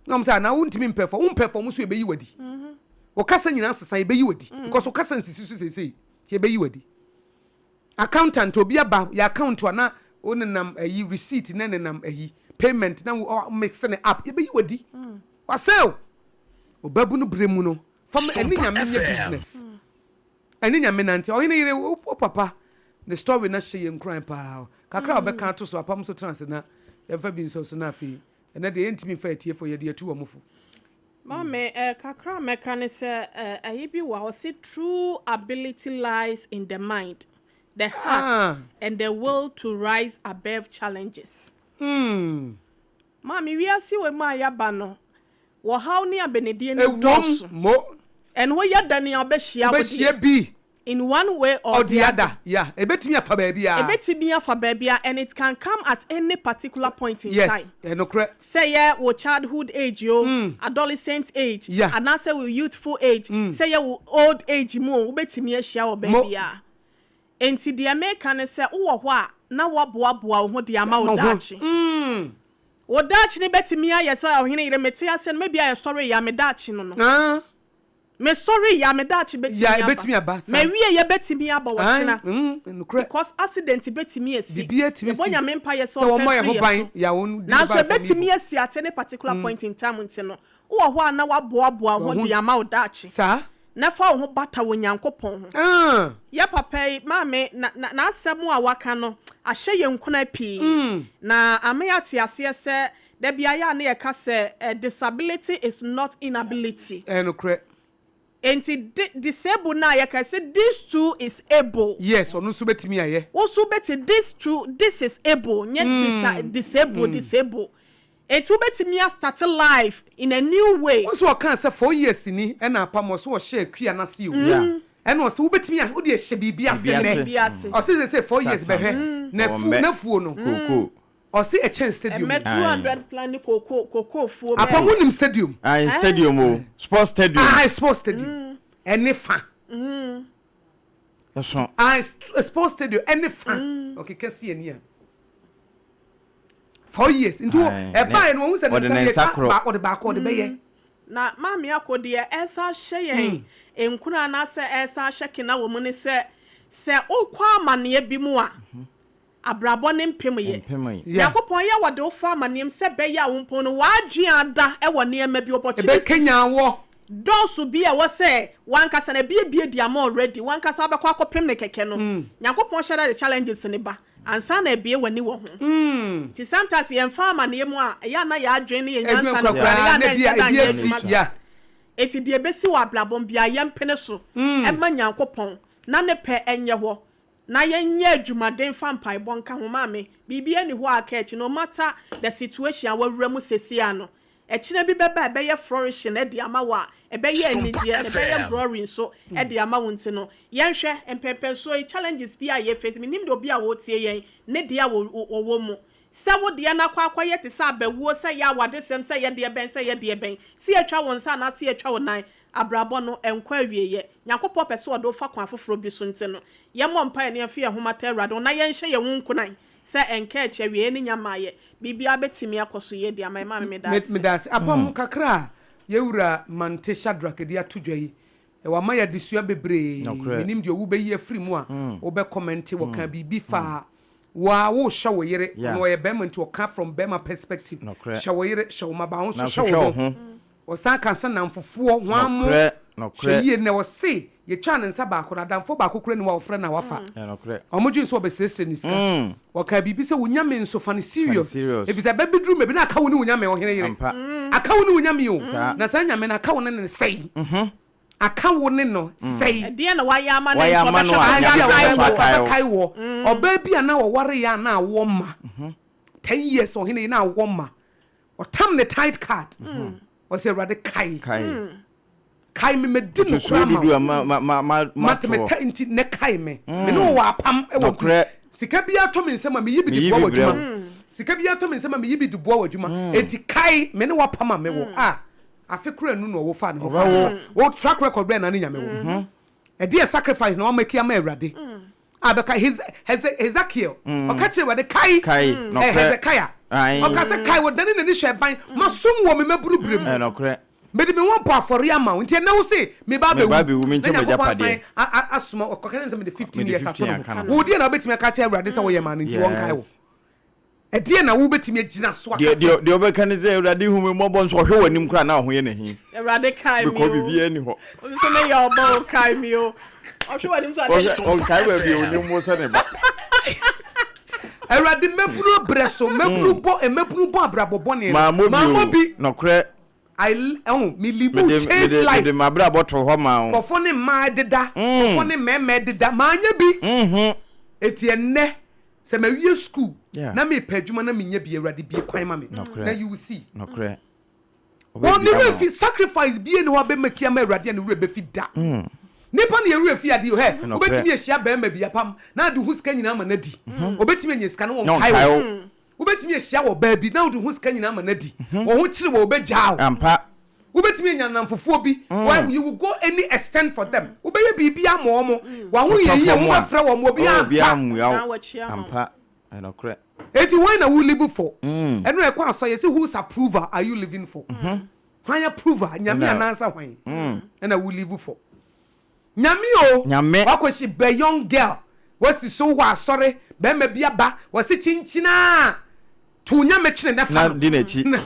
Na wɔn sɛ anaa wontumi mpɛ fam, wompɛ fam nso yɛbɛyi wadi. Wo kasa nyinaa sesa yɛbɛyi wadi because wo kasa nsisi so seesei nti yɛbɛyi wadi. Accountant obi aba yɛ account a na wo nenam ayi receipt na nenam ayi payment na wo mix ne up yɛbɛyi wadi. Wasɛe o. Ɔbabu no berɛ mu no fam ɛne nyame nyɛ business. Ɛne nyame nante. Ɔhene yere wo papa ne story no ahyɛ yɛn nkuran paa. Kakra a ɔbɛka ato so apam so tena ase na yɛmfa bi nsɔ so na afei Ɛnnɛ deɛ yɛntumi mfa atiefoɔ, yɛde atu wɔn fo. Maame, eh, kakra a mɛka ne sɛ, eh, ɛyi bi wɔ hɔ, ɔse true ability lies in the mind, the heart, ah. and the will to rise above challenges. Maame, wiase wɔ mu a yɛaba no, wɔhaw ne abenedie no dɔɔso. Mo. And woyɛ dɛn a wobɛhyia wo deɛ. Wobɛhyia bi. In one way or the other. Yeah, ebetumi afa baabiara. Ebetumi afa baabiara and it can come at any particular point in time. Yes, ɛnokorɛ. Sɛ yɛ wo childhood age o, adolescent age, anaasɛ wo youthful age, sɛ yɛ wo old age mu o, wobetumi ahyia wɔ baabiara. Enti deɛ meka ne sɛ wowɔ hɔ a na woaboaboa wo ho de ama wo daakye. Wo daakye no bɛtumi ayɛ sɛ ɔhene yere, mete aseɛ no, maybe a yɛsɔree a me daakye no no. Me sɔre yi a me daakye bɛtumi Yeah, aba. ɛbɛtumi aba, saa. M'awieɛ bɛtumi aba Ae, ɔkyena. nokorɛ. Because accident bɛtumi asi. Biribiara tumi Yɛbɔ si. Nyame mpaeɛ sɛ Sɛ ɔmfa wɔmmɔ yɛn mfiri ho yɛn ban, so. yeah, wɔn di Nanso ba from ɛbɛtumi evil. asi at any particular point in time nti no, wowɔ hɔ a na woaboaboa wo ho Wo ho. de ama wo daakye. Saa. Na fa wo ho bata Onyankopɔn ho. Ah. Yɛ papa yi, maame, na, na, n'asɛm a waka no ahyɛ yɛn nkuran pii. Na ama yɛate aseɛ sɛ Da biara yɛ a na yɛka sɛ disability is not inability. Ɛyɛ nokorɛ. Enti di disable no a yɛka sɛ this too is able. Yes, ɔno nso bɛtumi ayɛ. Wo nso wobɛti this too, this is able, nyɛ disa disable, disable. Enti wobɛtumi a start life in a new way. Wohu sɛ ɔkaa sɛ 4 years ni ɛna apam ɔsɛ ɔhyɛ akua no ase o. Ɛna ɔsɛ wobɛtumi a wode ahyɛ biribi ase Biribi nnɛ. ase. Ɔse sɛ 4 years Start bɛhwɛ something. n'afu Ɔmmɛ. n'afuo no. Kookoo. Ɔse ɛkyɛn stadium. Ɛmɛ 200 plan ne cocoa cocoa fuo Apam wonim stadium? Aye, stadium o. Sports stadium. Ah, sports stadium. Ɛne fa. Ɛso. Ah, sports stadium ɛne fa. Ɔkeka si ani a. 4 years. Nti wo Aye, ɛbaeɛ no wɔn sɛ ɔde ne ne nsa nsa yɛ korɔ. ba ɔde baako ɔde bɛyɛ. Na maame akɔ deɛ ɛsa hyɛ yɛn nkunu anaasɛ ɛsa hyɛ kena wɔ mu ne sɛ sɛ wokɔ amanneɛ bi mu a, abrabɔ ne mpem yɛ. Mpem yi. Nyankopɔn yɛ wɔde wo fa amanneɛm sɛ bɛyɛ a wo mpo no w'adwene ada ɛwɔ nneɛma bi opportunity Ɛbɛkenya wɔ. Dɔɔso bi a ɛwɔ sɛ wankasa na ebiebie di ama already wankasa abɛkɔ akɔpem ne kɛkɛ no, Nyankopɔn hyɛ da de challenges ne ba ansa na ebie w'ani wɔ ho. Nti sometimes yɛmfa amanneɛ mu a, ɛyɛ ana yɛ adwene ne yɛ Adwuma nyansa no korakora koraa ɛyɛ na ana ebi ɛnhyɛ da ebi nyɛ asi adwuma saa. Eti deɛ ebesi wɔ abrabɔ bia yɛmpene so ɛma Nyankopɔn na ne pɛ ɛnyɛ hɔ na yɛnyɛ adwumaden fa mpaebɔ nka ho. Maame, biribi ani hɔ a aka akyi. No matter the situation a wawura mu sesi ano, ɛkyerɛ bi bɛba a ɛbɛyɛ flourishing ɛde ama wo a ɛbɛyɛ Sompa anigyeɛ na ɛbɛyɛ FM. glory nso ɛde ama wo. Nti no yɛnhwɛ mpɛmpɛnsoɔ yi, challenges bi a yɛface. Menim de obi a wɔtie yɛn ne deɛ a wɔwɔ mu sɛ wo deɛ no akɔ akɔyɛ te sɛ abɛwuo, sɛ yɛ awadesɛm, sɛ yɛ deɛ bɛn, sɛ yɛ deɛ bɛn, sɛ yɛtwa wo nsa anaasɛ yɛtwa wo nan, abrabɔ no ɛnkɔ awieɛ. Nyankopɔn pɛ sɛ ɔde wo fa kwan foforɔ bi so. Nti no yɛmmɔ mpaeɛ ne yɛmfa yɛn ho mata Awurade ho na yɛnhyɛ yɛn ho nkunan sɛ ɛnka akyi awieɛ ne nya maayɛ biribiara bɛtumi akɔ so yie de ama ɛma me. Meda ase. Meda ase. Apam kakra a yɛwura Mante Shadrack de ato dwa yi, wama yɛ adesua bebree. Nokorɛ. Menim deɛ wobɛyi afiri mu a wobɛ comment. Wɔka biribi fa wa wohyɛ wo yere. Ɔno ɔyɛ bɛrima nti ɔka from bɛrima perspective. Nokorɛ. Hyɛ wo yere, hyɛ wo maba wo nso Na hyɛ wo hwehwɛ wo ho. ho. Ɔsan ka sɛ namfofoɔ hwan mo Nokorɛ, hwɛ nokorɛ. yie na wɔse yɛtwaa ne nsa baako no, adamfoɔ baako kura ni hɔ a wɔfrɛ no a wafa. Ɛ nokorɛ. Ɔmo dwen sɛ ɔbɛsrɛsrɛ ne sika. Wɔka biribi sɛ wo Nyame nso fa no serious. Serious. Ɛfiri sɛ ɛbɛbɛduru ma bi na aka wo ne wo Nyame ɔhene yere. Ampa. Aka wo ne wo Nyame o. Saa. Na saa Nyame no aka wo ne ne sɛe, aka wo ne no sɛe. Ɛdeɛ na wayɛ ama no Wayɛ nti ama no ɔbɛhwɛ a, so Anti a Nyame ɔbɛkae bɛhwɛ so wo. akae wo. ɔbɛkae wɔ ɔbaa bi a na ɔware yɛ a na awoɔ ma 10 years, ɔhene yi na awoɔ ma ɔtam ne tithe card, ɔsɛ Awurade kae. Kae. Kae me, madi Susuo nokora ama dudu wo. a ma ma ma ma ma Mate toɔ. meta nti ne kae me, me ne wo wɔ apam ɛwɔ Nokorɛ. Sika biara tɔ me nsɛm a meyi bi de Meyi boa bi wɔ brɛ adwuma. Sika biara tɔ me nsɛm a meyi bi de boa wɔ adwuma, enti kae me ne wapam a mewɔ a afe kora nu na ɔwɔ fa ne ho fa ne ba wo track record bɛɛ na ne Nyame wɔ ɛdeɛ sacrifice na wamaki ama Awurade a bɛka Hezekiel ɔka kyerɛ Awurade kae. Kae. Nokorɛ. Hezekiah Aye. ɔka sɛ kae, wɔdane n'ani hwɛ ban masom wɔ me maburu berɛ mu. Ɛ nokorɛ. Mede me ho bɔ afɔre ama wo, nti ɛnɛ wo se meba Meba abɛwu abɛwu, menkyɛ na Nyankopɔn m'agyapadeɛ. asan asoma ɔkɔka ne sɛ mede 15 Mede years ato 15 no aka ho no. wo deɛ na wobɛtumi aka kyerɛ Awurade sɛ woyɛ ma no nti wɔnkae wo. Ɛdeɛ na wobɛtumi agyina so aka Deɛ sɛ deɛ deɛ ɔbɛka ne sɛ Awurade hu me mmɔbɔ nso ɔhwɛ w'anim koraa na ɔho yɛ n'ahi. Awurade kae me Because o. biribiara ni hɔ. Nso meyɛ ɔbɔ o, kae me o. Ɔhwɛ w'anim so ade. Ɔhwɛ ɔnkae baabi a onim wo sɛ ne ba. Awurade mmabunu berɛ so mmabunu bɔ mmabunu bɔ abrabɔ bɔne no Maamɔ bi maamɔ o. bi. Nokorɛ. I ɛho me live Mede chase mede life. mede m'abrabɔ to hɔ ma wo. Nkurɔfoɔ ne mmaa deda, nkurɔfoɔ ne mmarima deda, maanyɛ bi. Eti ɛnnɛ sɛ mawie school na mepɛ adwuma na menya bi, Awurade bie kwan ma me Nokorɛ. na you will see. Nokorɛ. Wɔn ne Ɔbɛbie ama werɛ wo. fi sacrifice bie ne hɔ a bɛmaki ama Awurade a ne werɛ bɛfi da. Nipa ne yɛwerɛ fi adeɛ hɛ. Nokorɛ. Wobɛtumi ahyia bɛrima bi apam na ade ho sika nyinaa ama no adi, obɛtumi anya sika no Na wɔnkae ɔnkae wo. wo. Wobɛtumi ahyia wɔ baa bi na wode ho sika nyinaa ama no adi, wɔn ho kyere wɔ wobɛgyaa wo. Ampa. Wobɛtumi anya nnamfofoɔ bi, well, you will go any extent for them, wobɛyɛ biribi ama wɔn, waho Wotɔ yɛ yie fam a, wobɛfrɛ wɔn obi oh, obiara amfa mmua Na wo. wakyia ma wo. Ampa. Ɛnokorɛ. Eti wɔn na wo live for? Ɛno ɛkɔ asɔ yɛ sɛ whose approval are you living for? Hwan approval? Nyame Na- anaasɛ hwan ɛna wo live for? Nyame o. Nyame. Wakɔsi bɛ young girl wasi so wɔ asɔre, bɛrima bi aba wɔsi kyinkyinaa to Nyame kyene ne fa Na no di n'akyi. na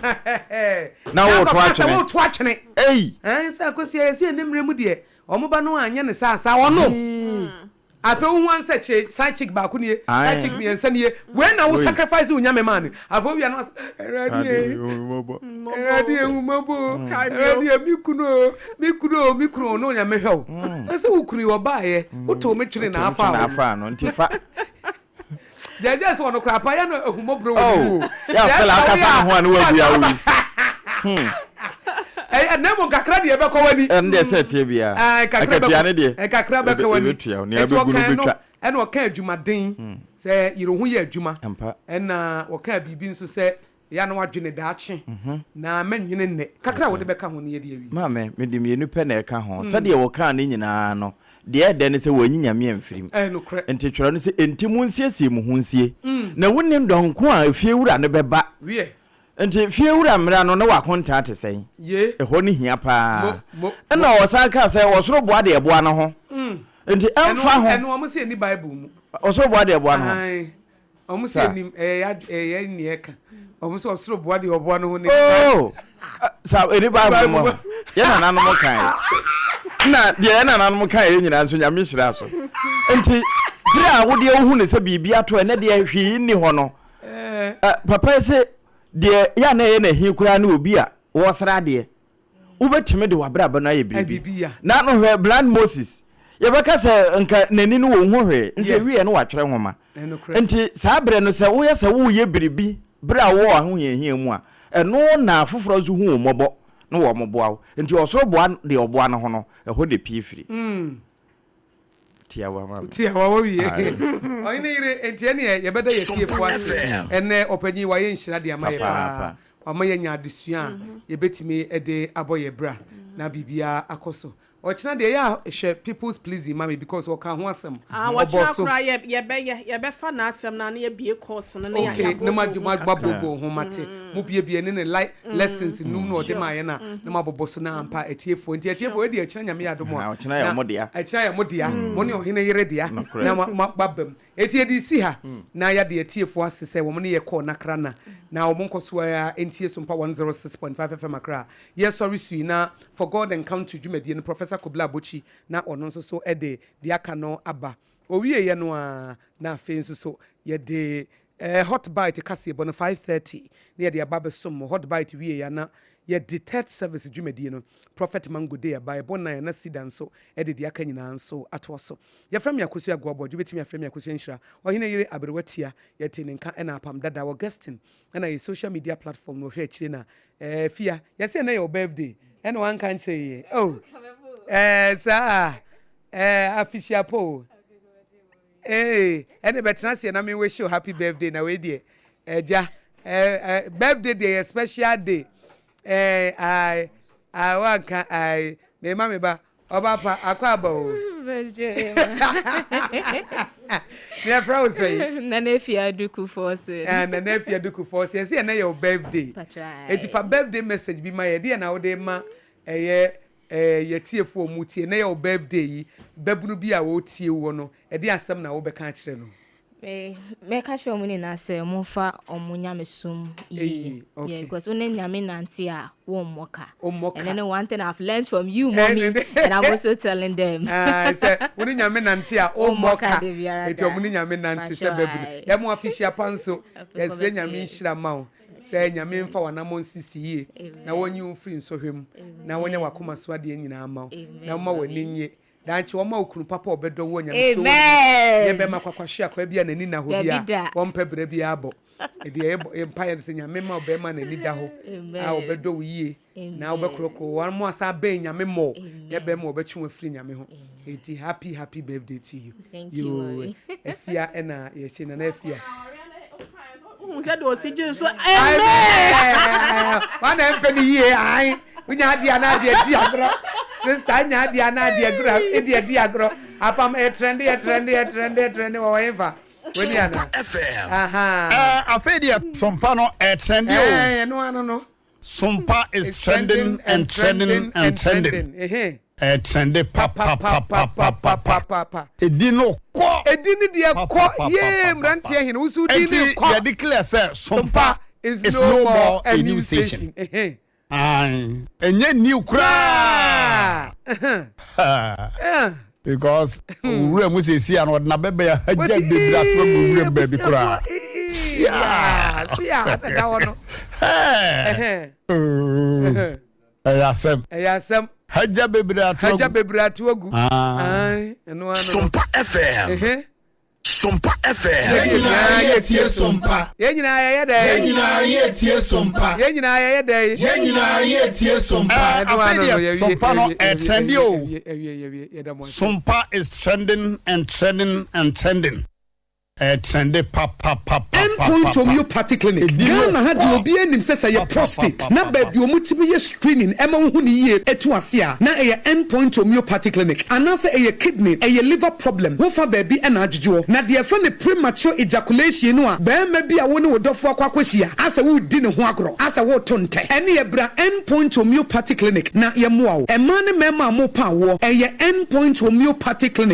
Na woto akɔka sɛ atwene. woto atwene. Ei. Ɛn sɛ akɔsi ɛyɛ sɛ ɛne mmerɛ mu deɛ ɔmo ba no anyɛ ne saa saa ɔno. Afei wohu ara sɛ kye side chick baako nie, side chick mmiɛnsa nie, wei na wo sacrifice wo nyame maa no. Afei wowia no asa, Awurade e, Awurade e, hu mmɔbɔ o, Awurade e, me kunu o, me kunu o, me kunu o, na onyame hwɛ wo. Na sɛ wo kunu yi ɔbaeɛ, wotoo me twene na afa wo. Nti fa. Gyɛgyɛ sɛ ɔno koraa pa yɛ no ahummɔborɔ wɔ ne mu o. Yɛ afɛlɛ akasa ne ho a ne wabua wo yi. Ɛyɛ na mmom kakra deɛ ɛbɛkɔ w'ani. Ɛno deɛ sɛ ɛteɛ biara. Ɛɛ kakra bɛkɔ. Akatua ne deɛ. Kakra bɛkɔ w'ani. Ɛbɛtua wo. Nea abɛgu no bɛtwa. Ɛna ɔka adwumaden sɛ yere ho yɛ adwuma. Ɛna ɔka biribi nso sɛ yɛ a na wadwene daakye na mɛnyene nnɛ. Kakra a wode bɛka ho no yɛde awie. Maame, mede mmienu pɛ na ɛka ho. Sɛdeɛ wɔkaa ne nyinaa no, deɛ ɛdɛ ne sɛ wɔanyi Nyame amfiri mu. Ɛyɛ nokorɛ. Nti twerɛ no sɛ, Enti monsiesie mo ho nsie, na wonnim dɔn ko a efiewura no bɛba. Wiɛ. Nti fiewura mmra no, na w'akontaa te sɛn? Ye. Ɛhɔ no hia paa. Mo, mo, mo. Ɛnna ɔsan kaa sɛ, Ɔsoro boa deɛ ɛboa ne ho. Nti ɛmfa ho. Ɛno, ɛno wɔn se ɛnni Bible mu. Ɔsoro boa deɛ ɛboa ne ho. Ae. Wɔn se ɛnnim, ɛyɛ yɛ, ɛyɛ yɛn nea ɛka. Wɔn se ɔsoro boa deɛ ɔboa ne ho no, ɛnni Bible. Oh! Sa, ɛnni Bible mu. Yɛn nananom kae. Na deɛ yɛn nananom kaeɛ nyinaa nso, Nyame hyiraa so. Nti, berɛ a wodeɛ wohu no sɛ biribi ato ɛnɛ deɛ hwee nni hɔ no, Papa yi se deɛ yɛ a na ɛyɛ no ahi koraa ne obi a wɔresrɛ adeɛ. Wobɛtumi de w'abrabɔ no ayɛ biribi. Na no hwɛ Blind Moses, yɛbɛka sɛ nka n'ani no ɔnhu hwee, nso ɛwieɛ no watwerɛ nwoma. Nti saa berɛ no sɛ woyɛ sɛ woreyɛ biribi berɛ a wowɔ ahohiahia mu a, ɛno na afoforɔ nso hu wo mmɔbɔ na wɔboa wo. Nti ɔsoro boa deɛ ɔboa no ho no, ɛhɔ na ɛpue firi. Tiawa ma me. Tiawa wawie. Ɔhene yere, enti ɛneɛ yɛbɛda yɛn atiefoɔ ase. Ɛnnɛ ɔpanyin wayɛ nhyira de ama yɛ paa. Wama yɛanya adesua a yɛbɛtumi de abɔ yɛn bra na biribiara akɔ so. Ɔkyena deɛ ɛyɛ a hwɛ people's pleasing ma me because ɔkaa ho asɛm. Ah, Ɔbɔɔ ɔkyena so. koraa yɛ yɛbɛyɛ yɛbɛfa n'asɛm no a na yɛabue course no na yɛ Okay, na yɛabooboo moagye ho mo kakra. moabooboo ho mate. Mobuebue ne ne li lessons num na ɔde maa yɛn a na moabobɔ so na ampa atiefoɔ. Nti atiefoɔ wei deɛ ɛkyena Nyame yɛ adom a Aha, ɔkyena yɛ na ɔmo dea. ɛkyena yɛ mo dea, mo ne ɔhene yere dea Nokorɛ. na mo moaba mu. Enti yɛde resi ha na yɛada atiefoɔ ase sɛ wɔn ne yɛ kɔɔ Nakra na na wɔn nkɔ so ara ntie Sompa 106.5 FM Accra. Yɛsɔre sui na For God and Country dwumadie no Professor Kobla Abotsi na ɔno nso so de deɛ aka no aba. Ɔwieeɛ no ara na afei nso so yɛde Hot Bite kaseɛbɔ no 5:30 na yɛde aba abɛsom mo. Hot Bite wieeɛ a na yɛde Third Service dwumadie no Prophet Mango Day aba. Ɛbɔ nnan a na Cedar nso de deɛ aka nyinaa nso atoa so. Yɛfrɛ me Akosua Agoaboadwo, wobɛtumi afrɛ me Akosua Nhyira. Ɔhene yere Aberewa Tia, yɛtee ne nka ɛna Apam Dada, Augustine ɛna yɛ social media platform no ɔhwɛ akyire na eh, Fia, yɛse ɛnɛ yɛ wo birthday ɛna wanka nkyerɛ yɛ oh, eh, saa eh, afehyia pa o. Ee, ɛne bɛtena aseɛ na me wish you happy birthday na wei deɛ ɛgya eh, eh, birthday deɛ yɛ special day eh, ai, ai, wanka ai, mema me ba Ɔba pa, akɔ aba o. Ne yɛfrɛ wo sɛn? Nana Afia Aduku Forson. Eh, Nana Afia Aduku Forson. Yɛsɛ ɛnɛ yɛ wo birthday. Eti fa birthday message bi ma yɛ. Deɛ na wode ma ɛyɛ eh, yɛtiefo a wɔn tie. Ɛnɛ yɛ wo birthday yi, babunu bi a wɔretie woɔ no, ɛdeɛ asɛm na wobɛka akyerɛ no? Me mɛka kyerɛ wɔn nyinaa sɛ wɔmfa wɔn nyamesom yie. Okay. Yeah, because wo ne nyame nante a wommɔ ka. Wommɔ ka. And then one thing I've learned from you, mommy, and I'm also telling them. Ah, sɛ wo ne nyame nante a wommɔ ka. Eti wɔn ne nyame nante sɛ bɛbu. Yɛ mo afihyia pa nso. Yɛsrɛ nyame nhyira ma wo. Sɛ nyame mfa w'anammɔn sisi yie na wɔnyi wo mfiri nsɔhwɛ mu na wɔnyɛ w'akoma so adeɛ nyinaa ma wo na wɔma w'ani nnye Daakye wɔma wo kunu papa a ɔbɛdɔ wo onyamesuo wɔ ne mu, nyɛ bɛrima kwakwahwe akwaa bi a n'ani nna hɔ bi a ɔmpɛ brɛ biara bɔ. Ɛdeɛ yɛbɔ yɛ mpaeɛ no sɛ Nyame ma ɔbɛrima a n'ani da hɔ a ɔbɛdɔ wo yie na wobɛkorɔkorɔ wo ama wasan abɛn Nyame more, nyɛ bɛrima a ɔbɛtwe wo afiri Nyame ho. Enti happy happy birthday to you. Yoo Afia ɛna yɛhyɛ Nana Afia. Wohu sɛ deɛ ɔsi gye so amen. Wọn na mpɛ ne yie ayi wonya adeɛ anaa adeɛ di agorɔ sista nya adeɛ anaa adeɛ agorɔ ɛdi ɛdi agorɔ apam ɛtrɛnde ɛtrɛnde ɛtrɛnde ɛtrɛnde wɔ wɔn fa wani ana. Ɛɛ afei deɛ sompa no ɛtrɛnde o. Ɛɛ ɛno ano no. Sompa is trending and trending and trending. Ɛtrɛnde papapapapapa. Edin no kɔ. Edin no deɛ kɔ yee mmeranteɛ hene wosu din no kɔ. Enti yɛ declare sɛ Sompa is no more a new station. Ae, ɛnyɛ new koraa. Because owura mu sɛsi a na ɔde n'abɛbɛ ahagya bebree ato agu wuram baabi koraa. Sia! Sia! Na da hɔ no. Ɛyɛ asɛm. Ɛyɛ asɛm. Hagya bebree ato agu. Hagya bebree ato agu. Ɛno ano. Sompa FM. Sompa FM. Yɛn nyinaa yɛtie Sompa. Yɛn nyinaa yɛyɛ dɛ. Yɛn nyinaa yɛtie Sompa. Yɛn nyinaa yɛyɛ dɛ. Yɛn nyinaa yɛtie Sompa. Afei deɛ Sompa no ɛtrendi o. Sompa is trending and trending and trending. Ɛtrendi papapapapa. End Point Homeopathy Clinic, Ghana ha deɛ obiara nim sɛ sɛ ɛyɛ prostate na baabi a wɔtumi yɛ screening ma wohu no yie tu ase a na ɛyɛ End Point Homeopathy Clinic anaasɛ ɛyɛ kidney, ɛyɛ liver problem, wofa baabi na adwodwoɔ. Na deɛ yɛfrɛ no premature ejaculation no a barima bi a wo ne wo dɔfoɔ akɔ akɔhyia asɛ woredi ne ho agorɔ asɛ woreto ntɛ ɛneɛ bra End Point Homeopathy Clinic na yɛmmoa wo. Mmaa ne mmarima a mopɛ awoɔ ɛyɛ End Point Homeopathy Clinic.